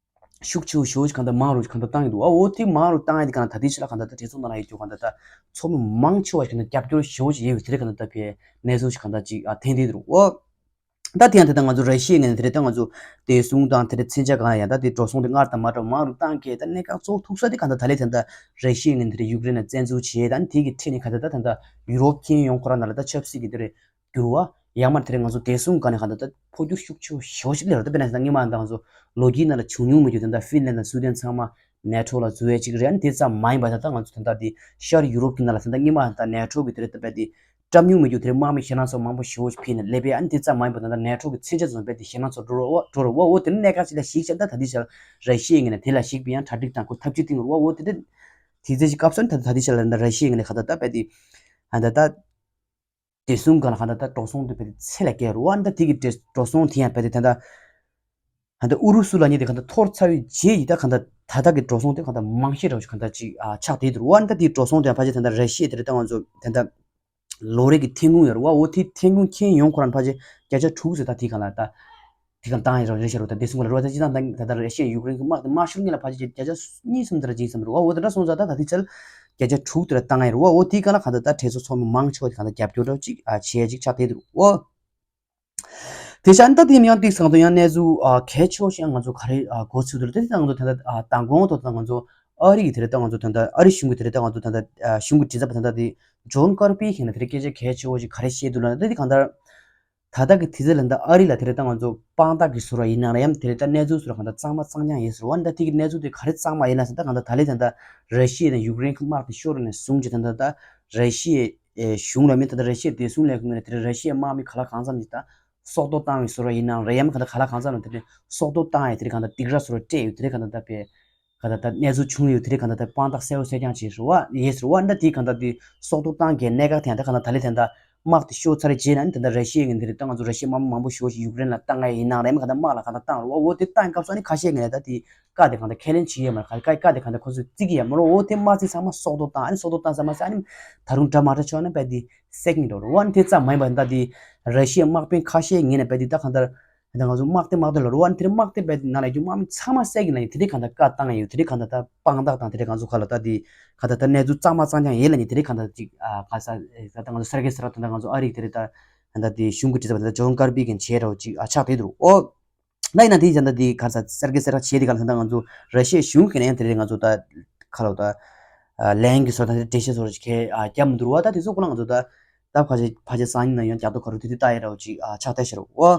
ཤུགས་ཆེ་བོ་ཞེ་བོ་ཞིག་གང་ལྟར་མང་རུ་གང་ལྟར་བཏང་ཡོད་འདུག་ཨ་འོ་དེ་མང་རུ་བཏང་ཡ་དེ་གང་ལྟར་ད་ལྟའི་ཆ་ལ་གང་ལྟར་ད་གྲོས་ཚོགས་ནང་ལ་ཡོད་རྒྱུ་གང་ལྟར་ད་ཚོགས་མི་མང་ཆེ་བ་ཞིག་གང་ལྟར་རྒྱབ་སྐྱོར་ཞེ་བོ་ཞིག་ཡོད་ཡོད་དེ་རེད། གང་ལྟར་ད་ཕའི་གནས་ཚུལ་ཞིག་གང་ལྟར་ཅིག་ཨ་ཐོན་བསྡད་འདུག་ཨོ། ད་དེ་ཡང་དེ་ལྟར་ང་ཚོ་ར་ཤི་ཡའི་ངོས་ནས་དེ་རེད། ད་ང་ཚོ་བདེ་སྲུང་དང་དེ་རེད་མཚོན་ཆ་གང་ལ་ཡང་ད་དེ་འགྲོ་སོང་དེ་སྔར་དང་མ་འདྲ་བ་མང་རུ་བཏང་གི་ད་གནད་འགག་གཙོ་བོ་ཐུག་ས་དེ་གང་ལྟར་ད་ལས་དེ་ད་ར་ཤི་ཡའི་ངོས་ནས་དེ་རེད་ཡུཀ་རེན་ལ་བཙན་འཛུལ་བྱས་ད་ནི་དེ་གི་འཕྲིན་ནས་གང་ལྟར་ད་ད་ད་ཡུ་རོབ་ཁྱོན་ཡོངས་ཁོ་རང་ནང་ལ་ད་ཆབ་སྲིད་ཀྱི་དེ་རེད། འགྱུར་བ། ཡང་མ་དེ་རིང་ང་ཚོ་བདེ་སྲུང་སྒང་ནས་གང་ལྟར་ད་འཕོ་འགྱུར་ཤུགས་ཆེ་བོ་ཞེ་པོ་ཞིག་སླེབས་རེད། ད་དཔེར་ན་ད་སྔོན་མ་ད་ང་ཚོ་ལོ་རྒྱུས་ནང་ལ་བྱུང་མྱོང་མེད་རྒྱུ་དེ་འདྲ་ཧྥིན་ལན་དང་སུའུ་ཌེན་ཚང་མ་ནེ་ཊོ་ལ་འཛུལ་ཡས་ཅིག་རེད། ཨ་ནི་དེ་ཙམ་མ་ཡིན་པ་ད་ལྟ་ང་ཚོ་དེ་འདྲ་དེ་ཤར་ཡུ་རོབ་ཀྱི་ནང་ལ་ད་ལྟ་སྔོན་མ་ད་ནེ་ཊོ་གི་དེ་རིང་ད་དཔེ་དེ་བཀྲམ་མྱོང་མེད་རྒྱུ་དེ་རིང་དམག་མི་ཞེད་སྣང་ཚོར་མང་པོ་ཞེ་པོ་ཞིག་ཕེབས་ནས་སླེབས་པས། ཨ་ནི་དེ་ཙམ་མ་ཡིན་པ་ད་ལྟ་ནེ་ཊོ་གི་མཚོན་ཆ་ཚོ་དཔེ་དེ་ཞེད་སྣང་ཚོར་འགྲོ་རོགས་འགྲོ་རོགས་འོ་འོ་དེ་ནི་གནད་འགག་ཅིག་ལ་གཞིགས་བྱས་ད་ད་དེ་ཆར་ར་ཤི་ཡའི་ངོས་ནས་དེ་ལ་གཞིགས་པའི་ཡང་གྲ་སྒྲིག་དང་ཁོ་ཐབས་ཇུས་བཏིང་རོགས་འོ་དེ་འདྲ་དེ་ཚེ་ཅིག་སྐབས་སུ་ནི་ད་ད་དེ་ཆར་ལ་ད་ར་ཤི་ཡའི་ངོས་ནས་གང་ལྟར་ད་དཔེ་དེ་ཨ་ད་ད། བདེ་སྲུང་སྒང་ལ་གང་ལྟར་ད་འགྲོ་སོང་དེ་དཔེ་དེ་ཚད་ལས་བརྒལ་རུ་བ་ཨ་ནི་ད་དེ་གི་འགྲོ་སོང་དེ་ཡང་དཔེ་དེ་ད་ལྟ་ད་ལྟ་ཨུ་རུ་སུ་ལ་ཉེ་དེ་གང་ལྟར་འཐོར་ཚར་བའི་རྗེས་ཡི་ད་གང་ལྟར་ད་ལྟ་གི་འགྲོ་སོང་དེ་གང་ལྟར་མང་ཤས་ར་བ་ཞིག་གང་ལྟར་ཅིག་ཨ་ཆགས་བསྡད་འདུག་རུ་བ་ཨ་ནི་ད་དེ་འགྲོ་སོང་དེ་ཡང་ཕལ་ཆེར་ད་ལྟ་ར་ཤི་ཡ་དེ་རེད། ད་ང་ཚོ་ད་ལྟ་ལོ་རེ་གི་ཐོན་ཁུངས་ཡོད་རུ་བ་འོ་དེ་ཐོན་ཁུངས་ཁྱོན་ཡོངས་ཁོ་རང་ཕལ་ཆེར་བརྒྱ་ཆ་དྲུག་ཙམ་ད་དེ་གང་ལ་ད། དེ་ག་བཏང་ཡ་རེད་ཤག་རོ། ད་བདེ་སྲུང་ག་ལ་རོ། ད་སྤྱིར་བཏང་ད་ད་ལྟ་ར་ཤི་ཡ་ཡུཀ་རེན་གྱི་དམག་དེ་མ་ཤོར་སྔོན་ལ་ཕལ་ཆེར་བརྒྱ་ཆ་གཉིས་གསུམ་དེ་འདྲ་ཅིག་ཙམ་རེད་བ། འོ་དེ་འདྲ་སོང་ཙང་ད་ད་ལྟའི་ཆར་བརྒྱ་ཆ་དྲུག་དེ་འདྲ་བཏང་ཡ་རེད་བ། འོ་དེའི་སྒང་ལ་གང་ལྟར་ད་གྲོས་ཚོགས་ཚོགས་མི་མང་ཆེ་བ་དེ་གང་ལྟར་རྒྱབ་སྐྱོར་འདྲ་ཅིག་ཨ་བྱེད་ཡ་ཅིག་ཆགས་བསྡད་འདུག་འོ། དེ་ཆ་ད་དེ་ཡང་ཏིག་སང་དུ་ཡང་གནས་ཚུལ་ཨ་གལ་ཆེ་བ་ཞིག་ང་ཚོ་ག་རེ་ཨ་གོ་ཚུལ་འདུག་ལ། དེ་ད་ང་ཚོ་ད་ལྟ་ཨ་མདང་དགོང་ཐོག་ད་ང་ཚོ་ཨ་རི་གི་དེ་རེད། ད་ང་ཚོ་ད་ལྟ་ཨ་རི་གཞུང་གི་དེ་རེད། ད་ང་ཚོ་ད་ལྟ་ཨ་གཞུང་གི་མགྲིན་ཚབ་པ་ད་ལྟ་དེ་ཇོན་ཀར་པི་ཡིན་ན་དེ་རེད། སྐད་ཆ་གལ་ཆེ་བོ་ཞིག་ག་རེ་བཤད་འདུག་ལ། ད་དེ་གང་ལྟར། ད་ལྟ་གི་དུས་ཚོད་ལ་ད་ཨ་རི་ལ་དེ་རེད། ད་ང་ཚོ་དཔང་རྟགས་ཀྱི་བཟོ་འདྲ་ཡིན་ན་ར་ཡང་དེ་རེད། ད་གནས་ཚུལ་བཟོ་འདྲ་གང་ལྟར་གཙང་མ་གཙང་རྐྱང་ཡིན་ཟེར་བ། ད་དེ་གི་གནས་ཚུལ་དེ་ག་རེ་གཙང་མ་ཡིན་ན་ཟེར། ད་གང་ལྟར་ད་ལན་ད་ལྟ་ར་ཤི་ཡ་དང་ཡུཀ་རེན་གྱི་དམག་དེ་ཤོར་ནས་བཟུང་ཅིག་ད་ད་ད་ར་ཤི་ཡའི་གཞུང་ལ་མིན། ད་ད་ར་ཤི་ཡའི་བདེ་སྲུང་ལས་ཁུངས་ནས་དེ་རེད། ར་ཤི་ཡའི་དམག་མི་ག་ལ་གང་འཚམ་ཅིག་ད་སྲོག་ཐོག་བཏང་བའི་བཟོ་འདྲ་ཡིན་ན་ར་ཡང་གང་ལྟར་ག་ལ་གང་འཚམ་ལ་དེ་རེད། སྲོག་ཐོག་བཏང་ཡ་དེ་རེད། གང་ལྟར་སྡིགས་ར་བཟོ་འདྲ་སྤྲད་ཡོད་དེ་རེད། གང་ལྟར་ད་པའི་ག་ད་ད་གནས་ཚུལ་བྱུང་ཡོད་དེ་རེད། ག་ད་ད་དཔང་རྟགས་གསལ་པོ་གསལ་རྐྱང་ཅིག་རེད་བ། ཡེ་ཟེར་བ་འདྲ་དེ་ག་ད་དེ་སྲོག་ཐོག་བཏང་གི་གནད་འགག་དེ་ཡང་ད་ག་ད་ད་ལེ་དེ་ད་དམག་དེ་ཤོར་ཚར་རྗེས་ན་ནི་ད་ད་ར་ཤི་ཡའི་ངོས་ནས་དེ་རེད། ད་ང་ཚོ་ར་ཤི་ཡའི་དམག་མི་མང་པོ་ཞེ་པོ་ཞིག་ཡུཀ་རེན་ལ་བཏང་ཡ་ཡིན་ནའང་རེད། མ་ག་ད་དམག་ལ་ག་ད་བཏང་རེད་བ། འོ་དེ་བཏང་སྐབས་སུ་ནི་ཁ་ཤས་ངས་ད་དེ་བཀའ་དེ་ག་ད་ཁས་ལེན་བྱེད་ཡ་མ་རེད། ག་བཀའ་དེ་ག་ད་ཁོ་ཚོས་བརྩི་གི་ཡ་མ་རེད། འོ་དེ་མ་བརྩི་ཚང་མ་སྲོག་ཐོག་བཏང་། ཨ་ནི་སྲོག་ཐོག་བཏང་ཚང་མ་ཟེར། ཨ་ནི་ད་རུང་འདྲ་མ་འདྲ་ཆོག་ན་བས་དེ་སེག་ནི་འགྲོ་རེད་བ། ཨ་ནི་དེ་ཙམ་མ་ཡིན་པ་ད་དེ་ར་ཤི་ཡའི་དམག་དཔོན་ཁ་ཤས་ངས་ན་བས་དེ་ད་ག་ད། ད་ང་ཚོ་དམག་དེ་དམག་དེ་ལ་རུ་བ་ནི་དེ་རིང་དམག་དེ་བས་དེ་ནང་ལ་རྒྱུ་དམག་མི་ཚང་མ་བསད་ཀྱི་ལ་ནི་དེ་རིང་གང་ལྟར་བཀའ་བཏང་ཡོད། དེ་རིང་གང་ལྟར་ད་དཔང་རྟགས་དང་དེ་རིང་ང་ཚོ་ག་ལ་ད་དེ་ག་ད་ད་གནས་ཚུལ་གཙང་མ་གཙང་རྐྱང་ཡོད་ལ་ནི་དེ་རིང་གང་ལྟར་ཅིག་ཨ་ག་ས་ད་ང་ཚོ་སར་གེ་སི་ར་ད་ད་ང་ཚོ་ཨ་རི་དེ་རིང་ད་ད་དེ་གཞུང་གི་དྲི་ཟབ་ད་ད་ཇོན་ཀར་པི་གིན་བྱས་རོ་ཅིག་ཨ་ཆགས་དེ་འདུག་འོ། ད་ཡིན་ན་དེ་ཡང་ད་དེ་ག་ས་སར་གེ་སི་ར་བྱས་དེ་ག་ལ་ད་ད་ང་ཚོ་ར་ཤི་ཡའི་གཞུང་གི་ནས་ཡང་དེ་རིང་ང་ཚོ་ད་ག་ལ་ད། ལན་གྱི་བཟོ་ད་འགྲེལ་བཤད་བཟོ་ར་ཅིག་གས་རྒྱབ་མི་འདུག་བ། ད་དེ་ཚོ་ཁོ་ན་ང་ཚོ་ད་ད་ཕལ་ཆེར་ཕལ་ཆེར་སང་ཉིན་ན་ཡང་རྒྱབ་ཏོ་ག་རུ་དེ་དུས་ལྟ་ཡ་ར་བ་ཅིག་ཆགས་བསྡད་ཤེར་བ།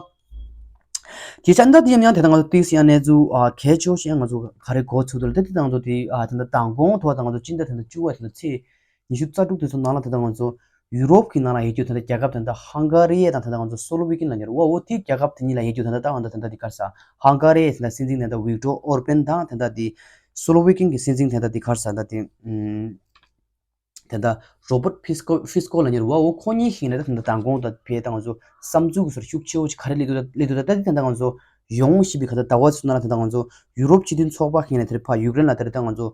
དེ་ཆ་འདྲ་དེ་ཡང་ཡང་དེ་ད་ང་ཚོ་ཏིས་ཡང་གནས་ཚུལ་གལ་ཆེ་བོ་ཞིག་ཡང་ང་ཚོ་ག་རེ་གོ་ཚུལ་དུ་ལ་དེ་དེ་ད་ང་ཚོ་དེ་ད་ལྟ་མདང་དགོང་ཐོག་ད་ང་ཚོ་སྤྱི་ཟླ་དེ་ད་བཅུ་བ་དེ་ད་ཚེས་ཉི་ཤུ་རྩ་དྲུག་དེ་ཚོ་ནང་ལ་དེ་ད་ང་ཚོ་ཡུ་རོབ་ཀྱི་ནང་ལ་ཡོད་རྒྱུ་དེ་ད་རྒྱལ་ཁབ་དེ་ད་ཧང་ག་རི་ཡ་དང་དེ་ད་ང་ཚོ་སོ་ལོ་ཝི་ཀིན་ལ་ཉེར་བ་འོ་དེ་རྒྱལ་ཁབ་དེ་གཉིས་ལ་ཡོད་རྒྱུ་དེ་ད་ད་ང་ད་དེ་ད་དེ་གར་ས་ཧང་ག་རི་ཡ་དེ་ད་སྲིད་འཛིན་དེ་ད་ཝིག་ཏོར་ཨོར་པན་དང་དེ་ད་དེ་སོ་ལོ་ཝི་ཀིན་གྱི་སྲིད་འཛིན་དེ་ད་དེ་གར་ས་ད་དེ། དེ་འདྲ་རོ་བོ་ཊི་ཕི་སི་ཀོ་ཕི་སི་ཀོ་ལ་ཉེར་བ་འོ་ཁོ་གཉིས་ཤིག་ནས་ད་དེ་འདྲ་མདང་དགོང་ད་ཕེ་ད་ང་ཚོ་བསམ་ཚུལ་གྱི་སོར་ཤུགས་ཆེ་བོ་ཞིག་ག་རེ་སླེབས་འདུག་ད་སླེབས་འདུག་ད་ད་དེ་ད་ང་ཚོ་ཡོང་ཞིག་པའི་ག་ད་ཟླ་བ་ཚོ་ནང་ལ་དེ་ད་ང་ཚོ་ཡུ་རོབ་སྤྱི་མཐུན་ཚོགས་པ་ཤིག་ནས་དེར་ཕ་ཡུཀ་རེན་ལ་དེར་ད་ང་ཚོ་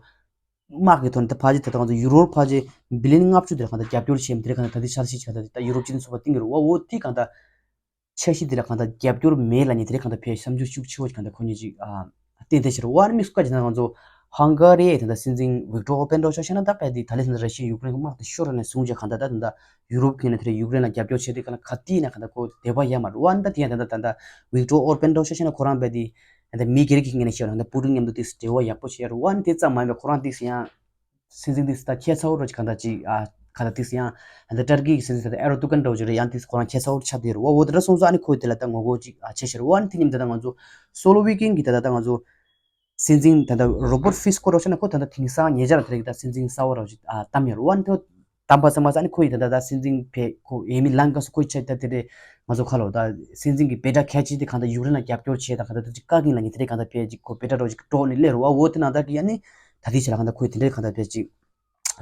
དམག་གི་ཐོག་ནས་ད་ཕ་ཅི་དེ་ད་ང་ཚོ་ཡུ་རོབ་ཕ་ཅི་བི་ལི་ཡན་ལྔ་བཅུ་དེར་ག་ད་རྒྱབ་སྐྱོར་བྱེད་དེར་ག་ད་ད་དེ་འཆར་གཞི་ཞིག་ག་ད་ད་ཡུ་རོབ་སྤྱི་མཐུན་ཚོགས་པ་བཏིང་གི་རེད་བ། འོ་དེ་ག་ད། འཆར་གཞི་དེ་ལ་གང་ལྟར་རྒྱབ་སྐྱོར་མེད་ལབ་མཁན་དེ་རིགས་གང་ལྟར་ཕལ་བསམ་ཚུལ་ཤུགས་ཆེ་བོ་ཞིག་གང་ལྟར་ཁོ་གཉིས་ཅིག་ཨ། བསྟན་བསྡད་ཤར་བ་ནི་དམིགས་སུ་བཀར་བྱས་ན་ང་ཚོ་ཧང་ག་རི་ཡའི་དེ་འདྲ་སྲིད་འཛིན་ཝིག་ཏོར་ཨོར་པན་འདྲ་བོ་ཆ་བཞག་ན་ད་དཔེ་དེ་ད་ལན་ད་ར་ཤི་ཡ་ཡུཀ་རེན་གྱི་དམག་དེ་ཤོར་ནས་བཟུང་བྱས་གང་ལྟར་ད་དེ་འདྲ་ཡུ་རོབ་ཁྱོན་ནས་དེ་རིང་ཡུཀ་རེན་ལ་རྒྱབ་སྐྱོར་བྱས་ཏེ་གང་ལ་ག་དུས་ནས་གང་ལྟར་ཁོ་དད་པ་ཡོད་མ་རེད་བ། ནི་ད་དེ་ཡང་ད་ལྟ་ད་ལྟ་ཝིག་ཏོར་ཨོར་པན་འདྲ་བོ་ཆ་བཞག་ན་ཁོ་རང་དཔེ་དེ་ད་ལྟ་མི་སྒེར་གྱི་ངོས་ནས་བཤད་ན་ད་ལྟ་པུ་ཏིན་མཉམ་དུ་དེ་འབྲེལ་བ་ཡག་པོ་བྱས་རེད་བ། ནི་དེ་ཙམ་མ་ཡིན་པར་ཁོ་རང་དེ་ཡང་། སྲིད་འཛིན་དེ་ད་ཁྱད་མཚར་པོ་འདྲ་ཅིག་གང་ལྟར་ཅིག་ཨ། གང་ལྟར་དེ་ཡང་ད་ལྟ་ཏར་ཀི་གི་སྲིད་འཛིན་ད་ལྟ་ཨེར་ཏུ་གན་འདྲ་བོ་ཅིག་རེད། ཡང་དེ་ཁོ་རང་ཁྱད་མཚར་པོ་ཆགས་བསྡད་རེད་བ། འོ་དེ་འདྲ་སོང་ཙང་ཨ་ནི་ཁོས་དེ་ལ་ད་ངོ་རྒོལ་ཅིག་ཨ་བྱས་ཤར་བ། ཨ་ནི་དེ་མཉམ་དུ་ད་ལྟ་ང་ཚོ་སོ་ལོ་ཝི་ཀིན་གི་ད་ལྟ་ད་ང་ཚོ་སྲིད་འཛིན་ད་ལྟ་རོ་བར་ཕི་སི་ཀོ་འདྲ་བོ་ཆ་ན་ཁོ་ད་ལྟ་དེང་སང་ཉེ་ཆར་དེ་རིང་ད་སྲིད་འཛིན་གསར་པ་འདྲ་བོ་ཅིག་ཨ་བདམས་ཡོད་རེད་བ། ཨ་ནི་དེ་བདམས་པ་ཙམ་མ་ཟད་ཨ་ནི་ཁོ་ཡི་ད་ལྟ་ད་སྲིད་འཛིན་ཕེ་ཁོ་ཡས་མས་ལངས་སྐབས་སུ་ཁོ་ཡི་ཆེད་ད་དེ་རེད། ང་ཚོ་ཁ་ལོ་ད་སྲིད་འཛིན་གྱི་བེ་ཏྲ་ཁལ་ཆེ་དེ་གང་ལྟར་ཡུཀ་རེན་ལ་རྒྱབ་སྐྱོར་བྱས་དང་གང་ལྟར་དེ་ཅིག་བཀག་གིན་ལབ་མཁན་དེ་འདྲས་གང་ལྟར་ཕལ་ཅིག་ཁོ་བེ་ཏྲ་འདྲ་བོ་ཅིག་སྒྲོག་ནས་སླེབས་རེད་བ། འོ་དེ་ནང་ལྟར་གྱི་ཡ་ནི་ད་ལྟའི་ཆ་ལ་གང་ལྟར་ཁོས་དེ་འདྲས་གང་ལྟར་ཕལ་ཅིག་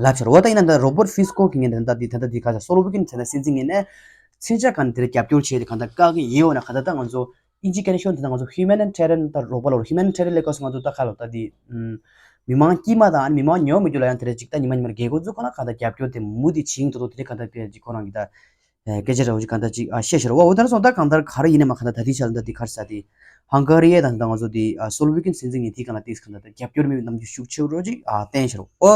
ལབ་ཤར་བ། ད་ཡིན་ན་ད་རོ་བར་ཕི་སི་ཀོ་གི་ངས་ད་ད་དེ་ད་ད་དེ་ག་ས་སོ་ལོ་ཝི་ཀིན་ཚེ་ན་སྲིད་འཛིན་ངས་ནས་མཚོན་ཆ་གང་དེ་འདྲས་རྒྱབ་སྐྱོར་བྱས་དེ་གང་ལྟར་བཀག་གི་ཡིན། འོ་ན་གང་ལྟར་ད་ང་ཚོ་ཨིན་ཇི་སྐད་ནས་ཤོད་དེ་ད་ང་ཚོ་ཧིའུ་མེ་ནི་ཊེ་རི་ཡན་ད་རོགས་པ་ལ་ཧིའུ་མེ་ནི་ཊེ་རི་ཡན་ལས་ཀ་སོ་ང་ཚོ་ད་ཁ་ལོ་ད་དེ་མི་མང་དཀྱུས་མ་དང་མི་མང་ཉུང་མི་རྒྱུ་ལ་ཡང་དེ་འདྲས་ཅིག་ད་ཉི་མ་ཉི་མར་རྒྱལ་ཁོ་ཚོ་ཁོ་ན་གང་ལྟར་རྒྱབ་སྐྱོར་དེ་མུ་མཐུད་བྱེད་ཡིན་དོ་དོ་དེ་འདྲས་གང་ལྟར་ཕལ་ཅིག་ཁོ་རང་གི་ད། སྐད་ཆ་འདྲ་བོ་ཅིག་གང་ལྟར་ཅིག་ཨ་བཤད་ཤར་བ། འོ་དེ་ནས་སོང་ད་གང་ལྟར་ག་རེ་ཡིན་ནའི་མ་གང་ལྟར་ད་ལྟའི་ཆ་ལ་ད་འདི་ག་རེ་ཟེར་དེ་ཧང་ག་རི་ཡ་དང་ད་ང་ཚོ་དེ་ཨ་སོ་ལོ་ཝི་ཀིན་སྲིད་འཛིན་གྱི་དེ་གང་ལ་དེ་གང་ལྟར་ད་རྒྱབ་སྐྱོར་མེད་པའི་རྣམ་འགྱུར་ཤུགས་ཆེ་བོ་ཅིག་ཨ་བསྟན་ཤར་བ། འོ་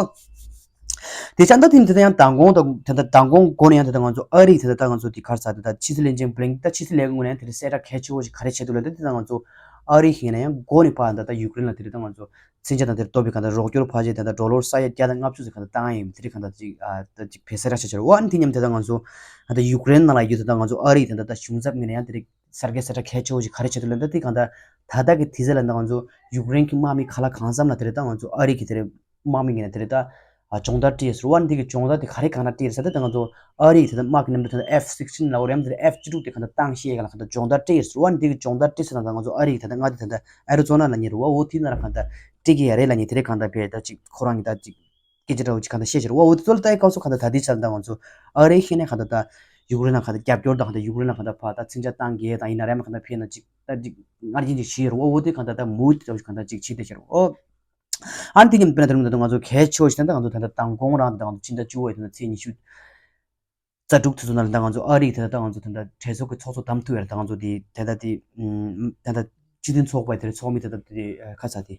དེ་ཆ་ད་དེ་དེ་ད་ཡང་མདང་དགོང་ད་དེ་ད་མདང་དགོང་འགོ་ནས་ཡང་དེ་ད་ང་ཚོ་ཨ་རི་དེ་ད་ད་ང་ཚོ་དེ་ག་རེ་ཟེར་དེ་ད་ཕྱི་སྲིད་བློན་ཆེན་བྷི་ལིན་ད་ཕྱི་སྲིད་ལས་ཁུངས་ནས་ཡང་དེ་རེད་གསལ་བསྒྲགས་གལ་ཆེ་བོ་ཞིག་ག་རེ་བྱས་འདུག་ལབ་ད་དེ་ད་ང་ཚོ་ཨ་རི་ཞིག་ནས་ཡང་འགོ་ནས་ཕར་ད་ད་ཡུཀ་རེན་ལ་དེ་རེད་ད་ང་ཚོ། མཚོན་ཆ་དང་དེར་གཏོགས་པའི་གང་ལྟར་རོགས་སྐྱོར་ཕལ་ཆེར་ད་ལྟ་ཌོ་ལར་ས་ཡ་བརྒྱ་དང་ལྔ་བཅུ་ཙམ་གང་ལྟར་བཏང་ཡ་ཡིན་པ་དེ་རིགས་གང་ལྟར་ཅིག་ཨ་ད་ཅིག་ཕལ་ཆེར་ར་ཆ་ཆེར་བ། ཨ་ནི་དེ་མཉམ་དེ་ལྟར་ང་ཚོ་ད་ལྟ་ཡུཀ་རེན་ནང་ལ་ཡོད་དེ་ལྟར་ང་ཚོ་ཨ་རིའི་ད་ལྟ་ད་གཞུང་ཚབ་ངོས་ནས་ཡང་དེ་རིགས་གསར་བརྗེ་གསལ་བསྒྲགས་གལ་ཆེ་བོ་ཞིག་ག་རེ་བྱེད་འདུག་ལབ་ན་ད་དེ་གང་ལྟར་ད་ལྟ་གི་དུས་ཚོད་ལ་ད་ང་ཚོ་ཡུཀ་རེན་གྱི་དམག་མི་ཁ་ལག་གང་འཚམ་ལ་དེ་རིགས་ད་ང་ཚོ་ཨ་རི་གི་དེ་རིགས་དམག་མི་ངོས་ནས་དེ་རིགས་ད་ཨ་སྦྱོང་བརྡར་སྤྲད་ཡོད་ཟེར་བ། ཨ་ནི་དེ་གི་སྦྱོང་བརྡར་དེ་ག་རེ་གང་ལ་སྤྲད་ཡོད་ཟེར་ད་ད་ང་ཚོ་ཨ་རིའི་དེ་ལྟར་དམག་གི་མཉམ་དུ་ད་ལྟ་ཨེཕ་སིག་སི་ཊིན་ལབ་དགོས་རེད། ཨེཕ་བཅུ་དྲུག་དེ་གང་ལྟར་བཏང་ཤེས་གང་ལ་གང་ལྟར་སྦྱོང་བརྡར་སྤྲད་ཡོད་ཟེར་བ། ཨ་ནི་དེ་གི་སྦྱོང་བརྡར་སྤྲད་ཟེར་ན་ད་ང་ཚོ་ཨ་རིའི་ད་ལྟ་མངའ་སྡེ་ད་ལྟ་ཨེ་རི་ཛོ་ན་ལབ་མཁན་རེད་བ། འོ་དེའི་ནང་ལ་གང་ལྟར་སྤྲད་ཀྱི་ཡ་རེད་ལབ་མཁན་དེ་རིགས་གང་ལྟར་བས་ད་ཅིག་ཁོ་རང་གི་ད་ཅིག་སྐད་ཆ་འདྲ་བོ་ཅིག་གང་ལྟར་བཤད་ཤར་བ། འོ་དེ་ཚོ་ལ་ལྟ་ཡི་སྐབས་སུ་གང་ལྟར་ད་ལྟའི་ཆར་ད་ང་ཚོ་ཨ་རིའི་ཤེས་ནས་གང་ལྟར་ད་ཡུཀ་རེན་ལ་གང་ལྟར་རྒྱབ་སྐྱོར་དང་གང་ལྟར་ཡུཀ་རེན་ལ་གང་ལྟར་ཕར་ད་མཚོན་ཆ་བཏང་གི་དང་ཡིན་ན་རེད་མ་གང་ལྟར་ཕེབས་ན་ཅིག་ད་ཅིག་སྔར་བཞིན་ཅིག་བྱས་ཡོད་རེད་བ། འོ་དེ་གང་ལྟར་ད་མུ་མཐུད་འདྲ་བོ་ཅིག་གང་ལྟར་ཅིག་བྱས་བསྡད་ཤར་བ། འོ། ཨ་ནི་དེ་ཉིན་དཔེར་ན་དེ་རིང་ད་ང་ཚོ་གལ་ཆེ་བ་ཞིག་ད་ང་ཚོ་ད་ལྟ་མདང་དགོང་རང་ད་ང་ཚོ་ཕྱི་ཟླ་བཅུ་པ་ཡི་ད་ཚེས་ཉི་ཤུ་རྩ་དྲུག་དེ་ཚོ་ནང་ལ་ད་ང་ཚོ་ཨ་རི་ད་ལྟ་ང་ཚོ་ད་ལྟ་གྲོས་ཚོགས་ཀྱི་ཚོགས་གཙོ་བདམས་ཐུབ་ཡོད་རེད། ད་ང་ཚོ་དེ་ད་ལྟ་དེ་ད་ལྟ་སྤྱི་མཐུན་ཚོགས་པའི་དེ་རེད་ཚོགས་མི་ད་ལྟ་དེ་ཁ་ཚ་དེ་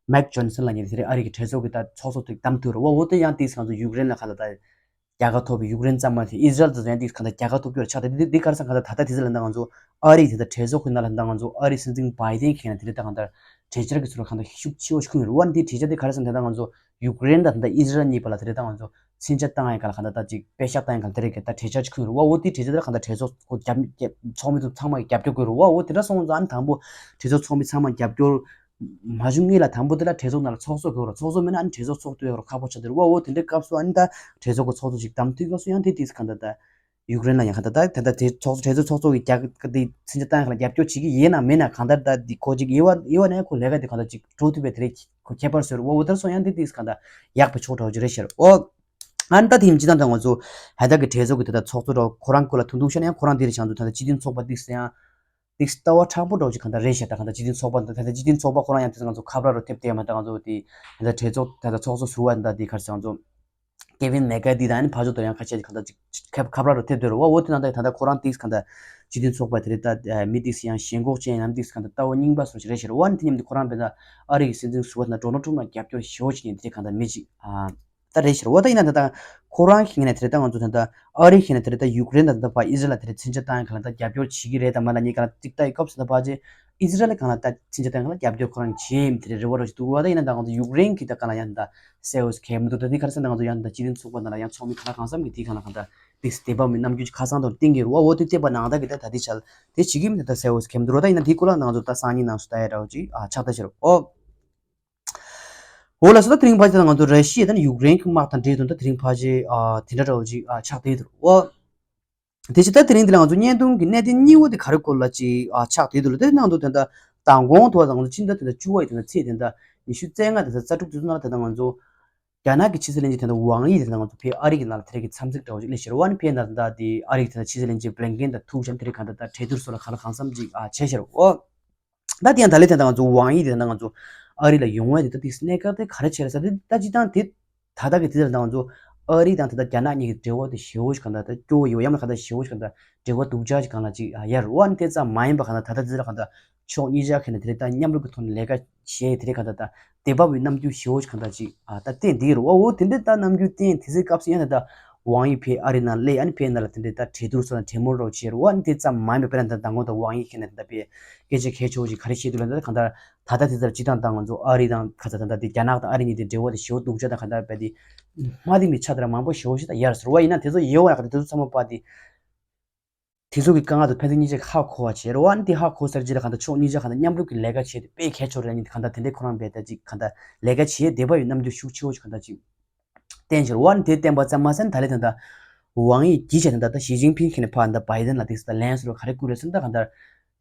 མེག་ཇོན་སན་ལབ་མཁན་དེ་རེད། ཨ་རི་གི་གྲོས་ཚོགས་ཀྱི་ད་ཚོགས་གཙོ་དེ་བདམས་ཐུབ་རེད་བ། འོ་དེ་ཡང་ཏིས་ང་ཚོ་ཡུཀ་རེན་ལ་ཁ་ལ་ད་རྒྱལ་ཁ་ཐོབ་པའི་ཡུཀ་རེན་ཙམ་མ་ཟད་ཨི་ཟི་རལ་དུ་ཡང་ཏིས་གང་ལྟར་རྒྱལ་ཁ་ཐོབ་རྒྱུ་ཆགས་ཏེ་འདི་འདི་གར་སང་གང་ལྟར་ད་ལྟ་དེ་ཚོ་ལ་ད་ང་ཚོ་ཨ་རི་དེ་ལྟར་གྲོས་ཚོགས་ཀྱི་ནང་ལ་ད་ང་ཚོ་ཨ་རི་སྲིད་འཛིན་བྷའི་ཌེན་མཁན་དེ་ལྟར་གང་ལྟར་གྲོས་འཆར་གྱི་ཚུལ་ལ་གང་ལྟར་ཤུགས་ཆེ་བོ་ཞིག་ཁུངས་ཡོད་རེད་བ། འདི་གྲོས་འཆར་དེ་ག་རེ་ཟེར་ན་ད་ལྟ་ང་ཚོ་ཡུཀ་རེན་དང་ད་ལྟ་ཨི་ཟི་རལ་གཉིས་བར་ལ་དེ་ལྟར་ད་ང་ཚོ་མཚོན་ཆ་བཏང་ཡ་ག་ལ་གང་ལྟར་ད་ཅིག་པད་ཤག་བཏང་ཡ་ག་ལ་དེ་རེད་ག་ད་གྲོས་འཆར་ཅིག་ཁུངས་ཡོད་རེད་བ། འོ་དེ་གྲོས་འཆར་དེ་ལ་གང་ལྟར་གྲོས་ཚོགས་ཁོ་རྒྱབ་རྒྱབ་ཚོགས་མི་ཚོ་ཚང་མ་གིས་རྒྱབ་སྐྱོར་དགོས་རེད་བ། འོ་དེ་འདྲ་སོང་ཙང་ཨ་ནི་དང་པོ་གྲོས་ཚོགས་ཚོགས་མི་ཚང་མ་རྒྱབ་སྐྱོར་མ་བྱུང་ངེས་ལ་དང་པོ་དེ་ལ་གྲོས་ཚོགས་ནང་ལ་ཚོགས་གཙོ་དགོས་རེད། ཚོགས་གཙོ་མེད་ན་ཨ་ནི་གྲོས་ཚོགས་ཚོགས་ཐུབ་ཡ་རོ་ཁག་པོ་ཆགས་བསྡད་རེད་བ། འོ་དེ་འདྲའི་སྐབས་སུ་ཨ་ནི་ད་གྲོས་ཚོགས་ཀྱི་ཚོགས་གཙོ་ཅིག་བདམས་ཐུབ་སྐབས་སུ་ཡང་དེ་དུས་གང་ལྟར་ད། ཡུཀ་རེན་ལ་ཡང་གང་ལྟར་ད་ད་ལྟ་དེ་ཚོགས་གྲོས་ཚོགས་ཚོགས་གཙོ་གི་རྒྱ་གི་དེ་མཚོན་ཆ་བཏང་ཡ་ག་ལ་རྒྱབ་སྐྱོར་བྱེད་ཀྱི་ཡིན་ནམ་མིན་ན་གང་ལྟར་ད་འདི་ཁོ་ཅིག་དབྱེ་བ་དབྱེ་བ་ནས་ཁོ་ལས་ཀ་དེ་གང་ལྟར་ཅིག་འགྲོ་ཐུབ་པའི་དེ་རེད། ཁོ་ཁྱད་པར་བཟོས་རེད་བ། འོ་དེར་སོང་ཡང་དེ་དུས་གང་ལྟར་ཡག་པའི་ཕྱོགས་འདྲ་བོ་ཅིག་རེད་ཤག་འོ། ཨ་ནི་ད་དེ་ཡིན་སྤྱི་བཏང་ད་ང་ཚོ་ཧ་ད་གི་གྲོས་ཚོགས་ཀྱི་དེ་ད་ཚོགས་གཙོ་འདྲ་བོ་ཁོ་རང་སྐོར་ལ་ཐུང་ཐུང་བཤད་ན་ཡང་ཁོ་རང་དེ་རེད་ཤག་འདུག་ད་ལྟ་སྤྱི་མཐུན་ཚོགས་པ་དེ་ཡང་དེ་ལྟ་བ་མཁྲེགས་པོ་འདྲ་བོ་ཅིག་གང་ལྟར་རེད་ཤག་ད་གང་ལྟར་སྤྱི་མཐུན་ཚོགས་པ་ད་ད་ལྟ་སྤྱི་མཐུན་ཚོགས་པ་ཁོ་རང་ཡང་དེ་ང་ཚོ་ཁ་བརྡ་རུ་ཐེབས་བསྡད་ཡ་མ་ད་ང་ཚོ་དེ་ད་ལྟ་གྲོས་ཚོགས་ད་ལྟ་ཚོགས་གཙོ་ཟུར་པ་ད་དེ་ག་རེ་ཟེར་ང་ཚོ། ཀེ་ཝིན་མེ་ཀར་ཐི་དང་ཨ་ནི་ཕར་ཕྱོགས་དེར་ཡང་ཁ་ཤས་ཀྱིས་གང་ལྟར་ཅིག་ཁ་ཁ་བརྡ་རུ་ཐེབས་སྡོད་རེད་བ། འོ་དེ་ནང་ད་ད་ལྟ་ཁོ་རང་ཏིག་གང་ལྟར་སྤྱི་མཐུན་ཚོགས་པ་དེ་རེད་ད་མི་ཏིག་ཡང་ཞེན་ཁོག་ཅན་ཡང་ཏིག་གང་ལྟར་ལྟ་བ་རྙིང་པ་བཟོ་ཞིག་རེད་ཤག་བ། ཨ་ནི་དེ་མཉམ་དུ་ཁོ་རང་དཔེར་ན་ཨ་རི་གི་སྲིད་འཛིན་ཟུར་པ་ན་ཌོ་ནལ་ཊམ་ལ་རྒྱབ་སྐྱོར་ཞེ་པོ་ཅིག་ཡིན་དེ་གང་ལྟར་མི་ཅིག་ཨ་ད་རེད་ཤག་བ། ད་ཡིན་ན་ད་ལྟ་ཁོ་རང་ཤེས་ནས་དེ་རེད་ད་ང་ཚོ་ད་ལྟ་ཨ་རི་ཤེས་ནས་དེ་རེད་ད་ཡུཀ་རེན་དང་ད་ལྟ་ཕར་ཨི་ཟི་རལ་དེ་རེད་མཚོན་ཆ་བཏང་ཡ་གང་ལ་ད་རྒྱབ་སྐྱོར་བྱེད་ཀྱི་རེད་དམ་མ་ལབ་མཁན་གང་ལ་ཏིག་ལྟ་ཡི་སྐབས་སུ་ད་ཕར་ཅིག་ཨི་ཟི་རལ་གང་ལ་ད་ཕྱིན་ཆད་དང་གང་ལ་རྒྱབ་སྐྱོར་ཁོ་རང་བྱེད་ཡིན་དེ་རེད་རེ་བ་རོ་ཞིག་འདུག་བ། ད་ཡིན་ན་ད་ང་ཚོ་ཡུཀ་རེན་གྱི་ད་གང་ལ་ཡང་ད་གསལ་བོ་ཞིག་གལ་མི་འདུག་ད་འདི་ག་རེ་ཟེར་ན་ང་ཚོ་ཡང་ད་སྤྱི་མཐུན་ཚོགས་པ་ནང་ལ་ཡང་ཚོགས་མི་ག་ལ་གང་འཚམ་གྱི་འདི་གང་ལ་གང་ད་འདི་བདེན་པ་མིན་ནམ་རྒྱུན་ཁ་སང་དང་བསྟན་གྱི་རེད་བ། འོ་དེ་བལྟས་པ་ནང་ད་གི་ད་ད་འདི་ཆ་ལ་དེ་བྱེད་ཀྱི་མི་འདུག་ད་གསལ་བོ་ཞིག་གལ་མི་འདུག་རོ། ད་ཡིན་ན་འདི་སྐོར་ལ་ང་ཚོ་ད་སང་ཉིན་ནང་སུ་ད་ཡ་ར་བ་ཅིག་ཨ་ཕྱག་ད་ཤེར་འོ། འོ་ལགས་སོ། ད་དེ་རིང་ཕལ་ཆེར་ང་ཚོ་ར་ཤི་ཡ་དང་ཡུཀ་རེན་གྱི་དམག་དང་འབྲེལ་དོན་ད་དེ་རིང་ཕལ་ཆེར་ཨ་དེ་འདྲ་འདྲ་བོ་ཅིག་ཨ་ཆགས་བསྡད་འདུག་ཨོ། དེ་ཕྱིར་ད་དེ་རིང་འདི་ལ་ང་ཚོ་བརྙན་ཐུང་གི་གནད་དོན་གཉིས་པོ་དེ་ག་རེ་སྐོར་ལ་ཅིག་ཨ་ཆགས་བསྡད་འདུག་ལ། དེ་ནང་དུ་དེ་འདྲ་མདང་དགོང་དུ་བ་དང་ང་ཚོ་སྤྱི་ཟླ་དེ་འདྲ་བཅུ་བ་ཡི་དེ་འདྲ་ཚེས་དེ་འདྲ་ཉི་ཤུ་རྩ་ལྔ་དེ་འདྲ་རྩ་དྲུག་དེ་ཚོ་ནང་ལ་དེ་འདྲ་ང་ཚོ་རྒྱ་ནག་གི་ཕྱི་སྲིད་བློན་ཆེན་དེ་འདྲ་ཝང་ཡི་དེ་འདྲ་ང་ཚོ་ཕེ་ཨ་རི་གི་ནང་ལ་དེ་རིང་གི་འཚམས་གཟིགས་འདྲ་བོ་ཅིག་སླེབས་ཤག་རེད་བ། ཨ་ནི་ཕེ་ནང་དེ་འདྲ་དེ་ཨ་རི་གི་དེ་འདྲ་ཕྱི་སྲིད་བློན་ཆེན་བྷི་ལིན་ཀེན་དང་ཐུག་བྱས་དེ་རིང་གང་ལྟར་ད་གྲོས་བསྡུར་སོགས་ལ་ག་ལ་གང་འཚམ་ཅིག་ཨ་བྱས་ཤག་རེད་བ། ད་དེ་ཡང་ད་ལན་དེ་འདྲ་ང་ཚོ་ཝང་ཡི་དེ་འདྲ་ང་ཚོ་ཨ་རི་ལ་ཡོང་བ་དེ་ད་དེ་གནད་འགག་དེ་ག་རེ་བྱས་རེད་ཟེར་ན་དེ་ད་སྤྱི་བཏང་དེ་ད་ལྟ་གི་དེ་ལ་ང་ཚོ་ཨ་རི་དང་ད་ལྟ་རྒྱ་ནག་གཉིས་ཀྱི་འབྲེལ་བ་དེ་ཞེ་བོ་ཞིག་གང་ལྟར་ད་སྐྱོ་བོ་ཡོད། ཡང་ན་གང་ལྟར་ཞེ་བོ་ཞིག་གང་ལྟར་འབྲེལ་བ་སྡུག་ཅག་ཅིག་གང་ལ་ཅིག་ཡར་འོ་ཨ་ནི་དེ་ཙམ་མ་ཡིན་པ་གང་ལྟར་ད་ལྟ་དེ་ལ་གང་ལྟར་ཕྱོགས་གཉིས་ཆ་ཁ་ནས་དེ་རིང་ད་མཉམ་རུབ་ཀྱི་ཐོག་ནས་ལས་ཀ་བྱས་དེ་རིང་གང་ལྟར་ད་དད་པ་བའི་རྣམ་འགྱུར་ཞེ་བོ་ཞིག་གང་ལྟར་ཅིག་ཨ་ད་བསྟན་འདི་རུ་འོ་འོ་དེ་འདྲའི་ད་རྣམ་འགྱུར་བསྟན་དེ་ཚོའི་སྐབས་སུ་ཡང་ད་ལྟ་ཝང་ཡི་ཕེ་ཨ་རི་ནང་སླེབས། ཨ་ནི་ཕེ་ནང་ལ་དེ་འདྲའི་ད་གྲོས་བསྡུར་སོགས་དང་གྲོས་མོལ་རོགས་བྱས་རུ་འོ་ཨ་ནི་དེ་ཙམ་མ་ཡིན་པ་དཔེར་ན་ད་མདང་དགོང་ད་ཝང་ཡི་ཁ་ནས་ད་ལྟ་ཕེ་སྐད་ཆ་གལ་ཆེ་བོ་ཞིག་ག་རེ་བཤད་འདུག་ལབ་ན་ད་གང་ལྟར། ད་ལྟ་དེ་ལྟར་སྤྱི་བཏང་ད་ང་ཚོ་ཨ་རི་དང་ཁ་ཚ་ད་ལྟ་དེ་རྒྱ་ནག་དང་ཨ་རི་གཉིས་དེ་འབྲེལ་བ་དེ་ཞེ་པོ་སྡུག་ཅག་དང་ག་འདྲ་བས་དེ་མ་བདེ་མི་ཆ་དེ་ར་མང་པོ་ཞེ་པོ་ཞིག་ད་ཡར་ཟེར་བ་ཡིན་ན་དེ་ཚོ་ཡོད་བ་ཡག་དེ་ཚོ་ཚང་མ་པ་དེ་དེ་ཚོ་གི་དཀའ་ངལ་དུ་ཕན་ཚུན་གཉིས་ཆ་ཧ་གོ་བ་བྱས་རེད་བ། ཨ་ནི་དེ་ཧ་གོ་ཚར་རྗེས་ལ་ག་འདྲ་ཕྱོགས་གཉིས་ཆ་ག་འདྲ་མཉམ་རུབ་ཀྱི་ལས་ཀ་བྱས་ཏེ་དཔེ་གལ་ཆེ་རེད། ཨ་ནི་ག་འདྲ་དེ་འདྲའི་ཁོ་རང་བས་ད་ཅིག་ག་འདྲ་ལས་ཀ་བྱས་བདེ་བ་ཡོད་རྣམ་འགྱུར་ཤུགས་ཆེ་བོ་ཞིག་ག་འདྲ་ཅིག་བསྟན་ཕྱིར་འོ་ནི་དེ་བསྟན་པ་ཙམ་མ་ཟད་ད་ལན་ད་ལྟ་ཝང་ཡི་གྱིས་བྱས་ནས་ད་ལྟ་ཞི་ཅིན་ཕིང་གིས་ནས་ཕར་ད་བའི་ཏན་ལ་དེ་ད་ལན་སོར་ག་རེ་བསྐུར་རེད་ཟེར་ན་ད་གང་ལྟར་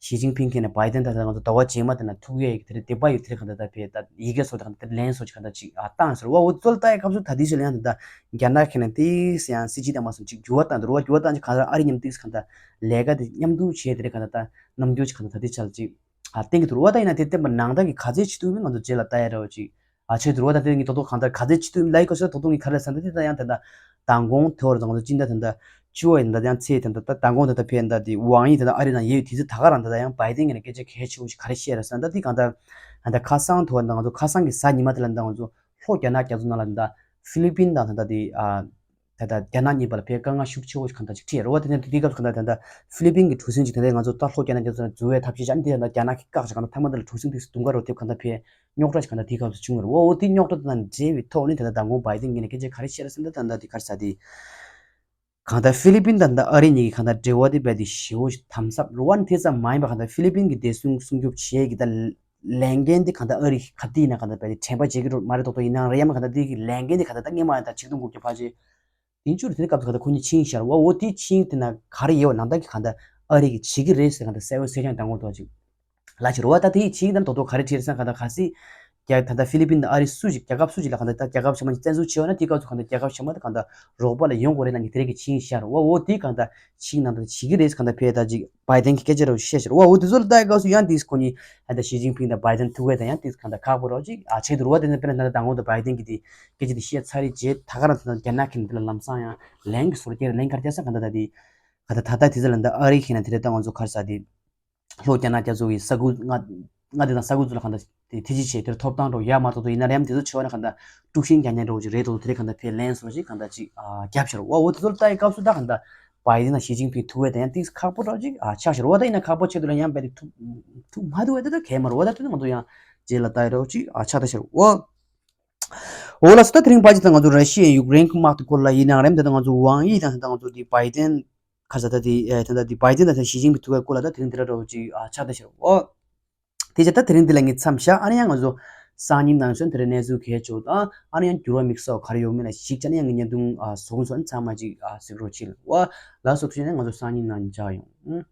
ཞི་ཅིན་ཕིང་གིས་ནས་བའི་ཏན་ད་ལྟ་ང་ཚོ་ཟླ་བ་རྗེས་མ་དེ་ན་ཐུག་ཡས་ཡིག་དེ་རེད་དེ་པ་ཡིག་དེ་རེད་གང་ལྟར་ད་ཕེ་ད་ཡི་གེ་སོར་ད་གང་ལྟར་ལན་སོར་གང་ལྟར་ཅིག་ཨ་བཏང་ཟེར་བ་འོ་ཚོལ་ལྟ་ཡི་སྐབས་སུ་ད་དེ་ཞིག་ལ་ཡང་ད་ལྟ་རྒྱ་ནག་གིས་ནས་དེ་ཡང་སྲིད་སྤྱི་དང་མ་སོང་ཅིག་འགྱུར་བ་བཏང་འདུག་རུ་བ་འགྱུར་བ་བཏང་ཅིག་གང་ལྟར་ཨ་རི་མཉམ་དེ་གང་ལྟར་ལས་ཀ་དེ་མཉམ་དུ་བྱས་དེ་རེད་གང་ལྟར་ད་རྣམ་འགྱུར་ཅིག་གང་ལྟར་ད་དེ་ཆ་ལ་ཅིག་ཨ་བསྟན་གྱི་འདུག་རུ་བ་ད་ཡིན་ན་དེ་བསྟན་པ་ནང་ད་གི་ག་ཚད་བྱེད་ཐུབ་མིན་ང་ཚོ་རྗེས་ལ་ལྟ་ཡ་རེད་བ་ཅིག་ཨ་ཆོས་དུ་རོ་ད་དེ་ངས་ཏོག་ཏོག་གང་ལྟར་ག་ཚད་ཅི་ཏུ་ལའི་ཀོ་ཤ་ཏོག་ཏོག་ངས་ག་རེ་ཟེར་ན་དེ་ད་ཡང་དེ་འདྲ་མདང་དགོང་དེ་བར་དང་ང་ཚོ་སྤྱི་ཟླ་དེ་འདྲ་བཅུ་བ་ཡིན་ད་ཡང་ཚེས་དེ་འདྲ་ད་མདང་དགོང་དེ་འདྲ་ཕེབས་འདྲ་དེ་ཝང་ཡི་དེ་འདྲ་ཨ་རི་ནང་ཡོད་དུས་ཚོད་ད་ག་རང་དེ་འདྲ་ཡང་བའི་ཏན་གྱི་ནས་སྐད་ཆ་གལ་ཆེ་བོ་ཞིག་ག་རེ་བཤད་རེད་ཟེར་ན་ད་དེ་གང་ལྟར་ད་ཁ་སང་དུ་བ་དང་ང་ཚོ་ཁ་སང་གི་གཟའ་ཉི་མ་དེ་ལ་ད་ང་ཚོ་ལྷོ་རྒྱ་ནག་རྒྱ་མཚོ་ནང་ལ་འདྲ་ཧྥི་ལི་པིན་དང་དེ་འདྲ་དེ་ཨ། ད་ལྟ་རྒྱ་ནག་གཉིས་བར་ལ་ཕའི་དཀའ་ངལ་ཤུགས་ཆེ་བོ་ཞིག་གང་ལྟར་ཅིག་འཕྲད་རེད་བ། དེ་ནས་དེ་དུས་སྐབས་སུ་གང་ལྟར་ད་ལྟ་ཧྥི་ལི་པིན་གྱི་གྲུ་གཟིངས་ཅིག་དེ་འདྲའི་ང་ཚོ་ད་ལྷོ་རྒྱ་ནག་རྒྱ་མཚོ་ནས་འཛུལ་བའི་ཐབས་ཤེས་བྱ་ནི་དེ་ད་ལྟ་རྒྱ་ནག་གིས་བཀག་ཅིག་གང་ལྟར་མཐའ་མ་དེ་ལ་གྲུ་གཟིངས་དེ་དུང་དཀར་རུ་ཐེབས་གང་ལྟར་ཕའི་རྙོག་དྲ་ཞིག་གང་ལྟར་དེའི་སྐབས་སུ་བྱུང་བ་རེད་བ། འོ་དེ་རྙོག་དྲ་དེ་དང་འབྲེལ་བའི་ཐོག་ནས་ད་ལྟ་མདང་དགོང་བའི་ཏན་གྱིས་ནས་སྐད་ཆ་ག་རེ་བཤད་རེད་ཟེར་ན་ད་ད་ལྟ་དེ་ག་རེ་ཟ་དེ་གང་ལྟར་ཧྥི་ལི་པིན་དང་ད་ལྟ་ཨ་རི་གཉིས་ཀྱི་གང་ལྟར་འབྲེལ་བ་དེ་རྦད་དེ་ཞེ་བོ་ཞིག་དམ་ཟབ་རེད་བ། ནི་དེ་ཙམ་མ་ཡིན་པ་གང་ལྟར་ཧྥི་ལི་པིན་གྱི་བདེ་སྲུང་སྲུང་སྐྱོབ་བྱེད་ཀྱི་ད་ལས་འགན་དེ་གང་ལྟར་ཨ་རི་ག་དུས་ཡིན་ན་གང་ལྟར་རྦད་དེ་དྲན་པ་བརྗེད་ཀྱི་རེད་མ་རེད་ཏོག་ཏོག་ཡིན་ནའང་རེད། ཡང་མིན་གང་ལྟར་དེ་གི་ལས་འགན་དེ་གང་ལྟར་ད་སྔས་མ་ཡང་ད་ཆིག་སྟོང་དགུ་བརྒྱ་ཕལ་ཆེར་བདུན་ཅུ་རེ་དེ་སྐབས་སུ་གང་ལྟར་ཁོ་གཉིས་ཕྱིན་ཤར་བ། འོ་དེ་ཕྱིན་དེ་ན་ག་རེ་ཡོད་ནང་ལྟར་གྱི་གང་ལྟར་ཨ་རི་གིས་བྱེད་ཀྱི་རེད་ཟེར་གང་ལྟར་གསལ་བོ་གསལ་རྐྱང་དང་གོ་ཐོག་ཅིག་ལ་ཕྱིར་བ། ད་དེ་ཕྱིན་དང་ཏོག་ཏོག་ག་རེ་བྲིས་སང་གང་ལྟར་ག་སྲིད་རྒྱ་ད་ལྟ་ཧྥི་ལི་པིན་དང་ཨ་རི་སུ་ཞིག་རྒྱལ་ཁབ་སུ་ཞིག་ལ་གང་ལྟར་ད་རྒྱལ་ཁབ་ཆ་མ་ཞིག་བཙན་འཛུལ་བྱས་པ་ན་དེ་སྐབས་སུ་གང་ལྟར་རྒྱལ་ཁབ་ཆ་མ་དེ་གང་ལྟར་རོགས་པ་ལ་ཡོང་དགོས་རེད་ལབ་ནས་དེ་རིགས་ཀྱི་ཕྱིན་ཤར་བ། འོ་དེ་གང་ལྟར་ཕྱིན་ནང་ལྟར་བྱེད་ཀྱི་རེད་གང་ལྟར་ཕེ་ད་ཅིག་བའི་ཏན་གྱིས་སྐད་ཆ་རེ་བཤད་ཤར་བ། འོ་དེ་ཚོ་ལ་ལྟ་ཡི་སྐབས་སུ་ཡང་དེས་ཁོ་གཉིས་ད་ལྟ་ཞི་ཅིན་ཕིང་དང་བའི་ཏན་ཐུག་པ་དང་ཡང་དེས་གང་ལྟར་ཁག་པོ་རོགས་ཅིག་ཨ་བྱེད་དུ་རོགས་དེ་ནས་དཔེར་ན་ད་ལྟ་མདང་དགོང་དུ་བའི་ཏན་གྱིས་དེ་སྐད་ཆ་དེ་བཤད་ཚར་རེད་རྗེས་ད་ག་རང་ད་ལྟ་རྒྱ་ནག་གི་འདི་ལ་ལམ་སང་ཡང་ལན་གྱི་སོར་སྐྱེལ་ལན་གར་སྐྱེལ་ས་གང་ལྟར་ད་དེ་ག་ད་ད་ལྟ་དེ་ཚོ་ལ་འདི་ཨ་རི་ཁྱེད་ན་དེ་རེད་ད་ང་ཚོ་གར་ས་དེ། ལྷོ་རྒྱ་ནག་རྒྱ་མཚོ་གི་ས་ཁུལ་མངའ་མངའ་སྡེ་དང་ས་ཁུལ་ཚོ་ལ་གང་ལྟར་དེ་ཐེ་ཇུས་བྱས་དེར་ཐོབ་ཐང་འགྲོ་ཡ་མ་གཏོགས་ཡིན་ན་རེམ་དེ་ཚོ་ཆེ་བ་ན་གང་ལྟར་དཀྲུག་ཤིང་རྒྱག་མཁན་འགྲོ་ཅིག་རེད་དོ། དེ་རེད་གང་ལྟར་ཕའི་ལན་སོང་ཞིག་གང་ལྟར་ཅིག་རྒྱབ་ཤར་བ། འོ་དེ་ཚོ་ལ་ལྟ་ཡི་སྐབས་སུ་ད་གང་ལྟར་བའི་ཏན་དང་ཞི་ཅིན་ཕིང་ཐུག་པའི་ད་ཡང་ཏིག་ཁག་པོ་འདྲ་ཅིག་ཆགས་ཤར་བ། ད་ཡིན་ན་ཁག་པོ་ཆེད་དུ་ལ་ཡང་བའི་ཏན་ཐུག་ཐུག་མ་ཐུག་བའི་ད་ད་གལ་མ་རུ་བ་ད་དེ་ང་ཚོ་ཡང་རྗེས་ལ་ལྟ་ཡི་འགྲོ་ཅིག་ཆགས་ད་ཤར་བ། འོ་ལགས་སོ། ད་དེ་རིང་ཕལ་ཆེར་ད་ང་ཚོ་ར་ཤི་ཡའི་ཡུཀ་རེན་གྱི་དམག་དེ་སྐོར་ལ་ཡིན་ནའང་རེམ་ད་ད་ང་ཚོ་ཝང་ཡི་དང་ད་ང་ཚོ་དེ་བའི་ཏན་ཁ་ས་ད་དེ་ཨེ་ད་ད་དེ་བའི་ཏན་དང་ཞི་ཅིན་ཕིང་ཐུག་པའི་སྐོར་ལ་ད་དེ་རིང་དེ་འདྲ་འདྲ་བོ་ཅིག་ཨ་ཆགས་བསྡད་ཤག་འོ། དེ་ཆ་ད་དེ་རིང་འདི་ལ་ངས་མཚམས་བཞག་ཨ་ནི་ཡང་ང་ཚོ་སང་ཉིན་ནང་ཚུན་དེ་རིང་གནས་ཚུལ་གལ་ཆེ་བོ་དང་ཨ་ནི་ཡང་འགྱུར་བ་དམིགས་བསལ་ག་རེ་ཡོང་མིན་ལ་གཞིགས་བྱས་ནས་ཡང་ངས་བརྙན་ཐུང་ཨ་བཟོ་གི་སོང་། ཚང་མ་ཅིག་ཨ་གཟིགས་རོགས་བྱེད། འོ་ལགས་སོ། དེ་ནས་ང་ཚོ་སང་ཉིན་ནང་མཇལ་ཡོང་།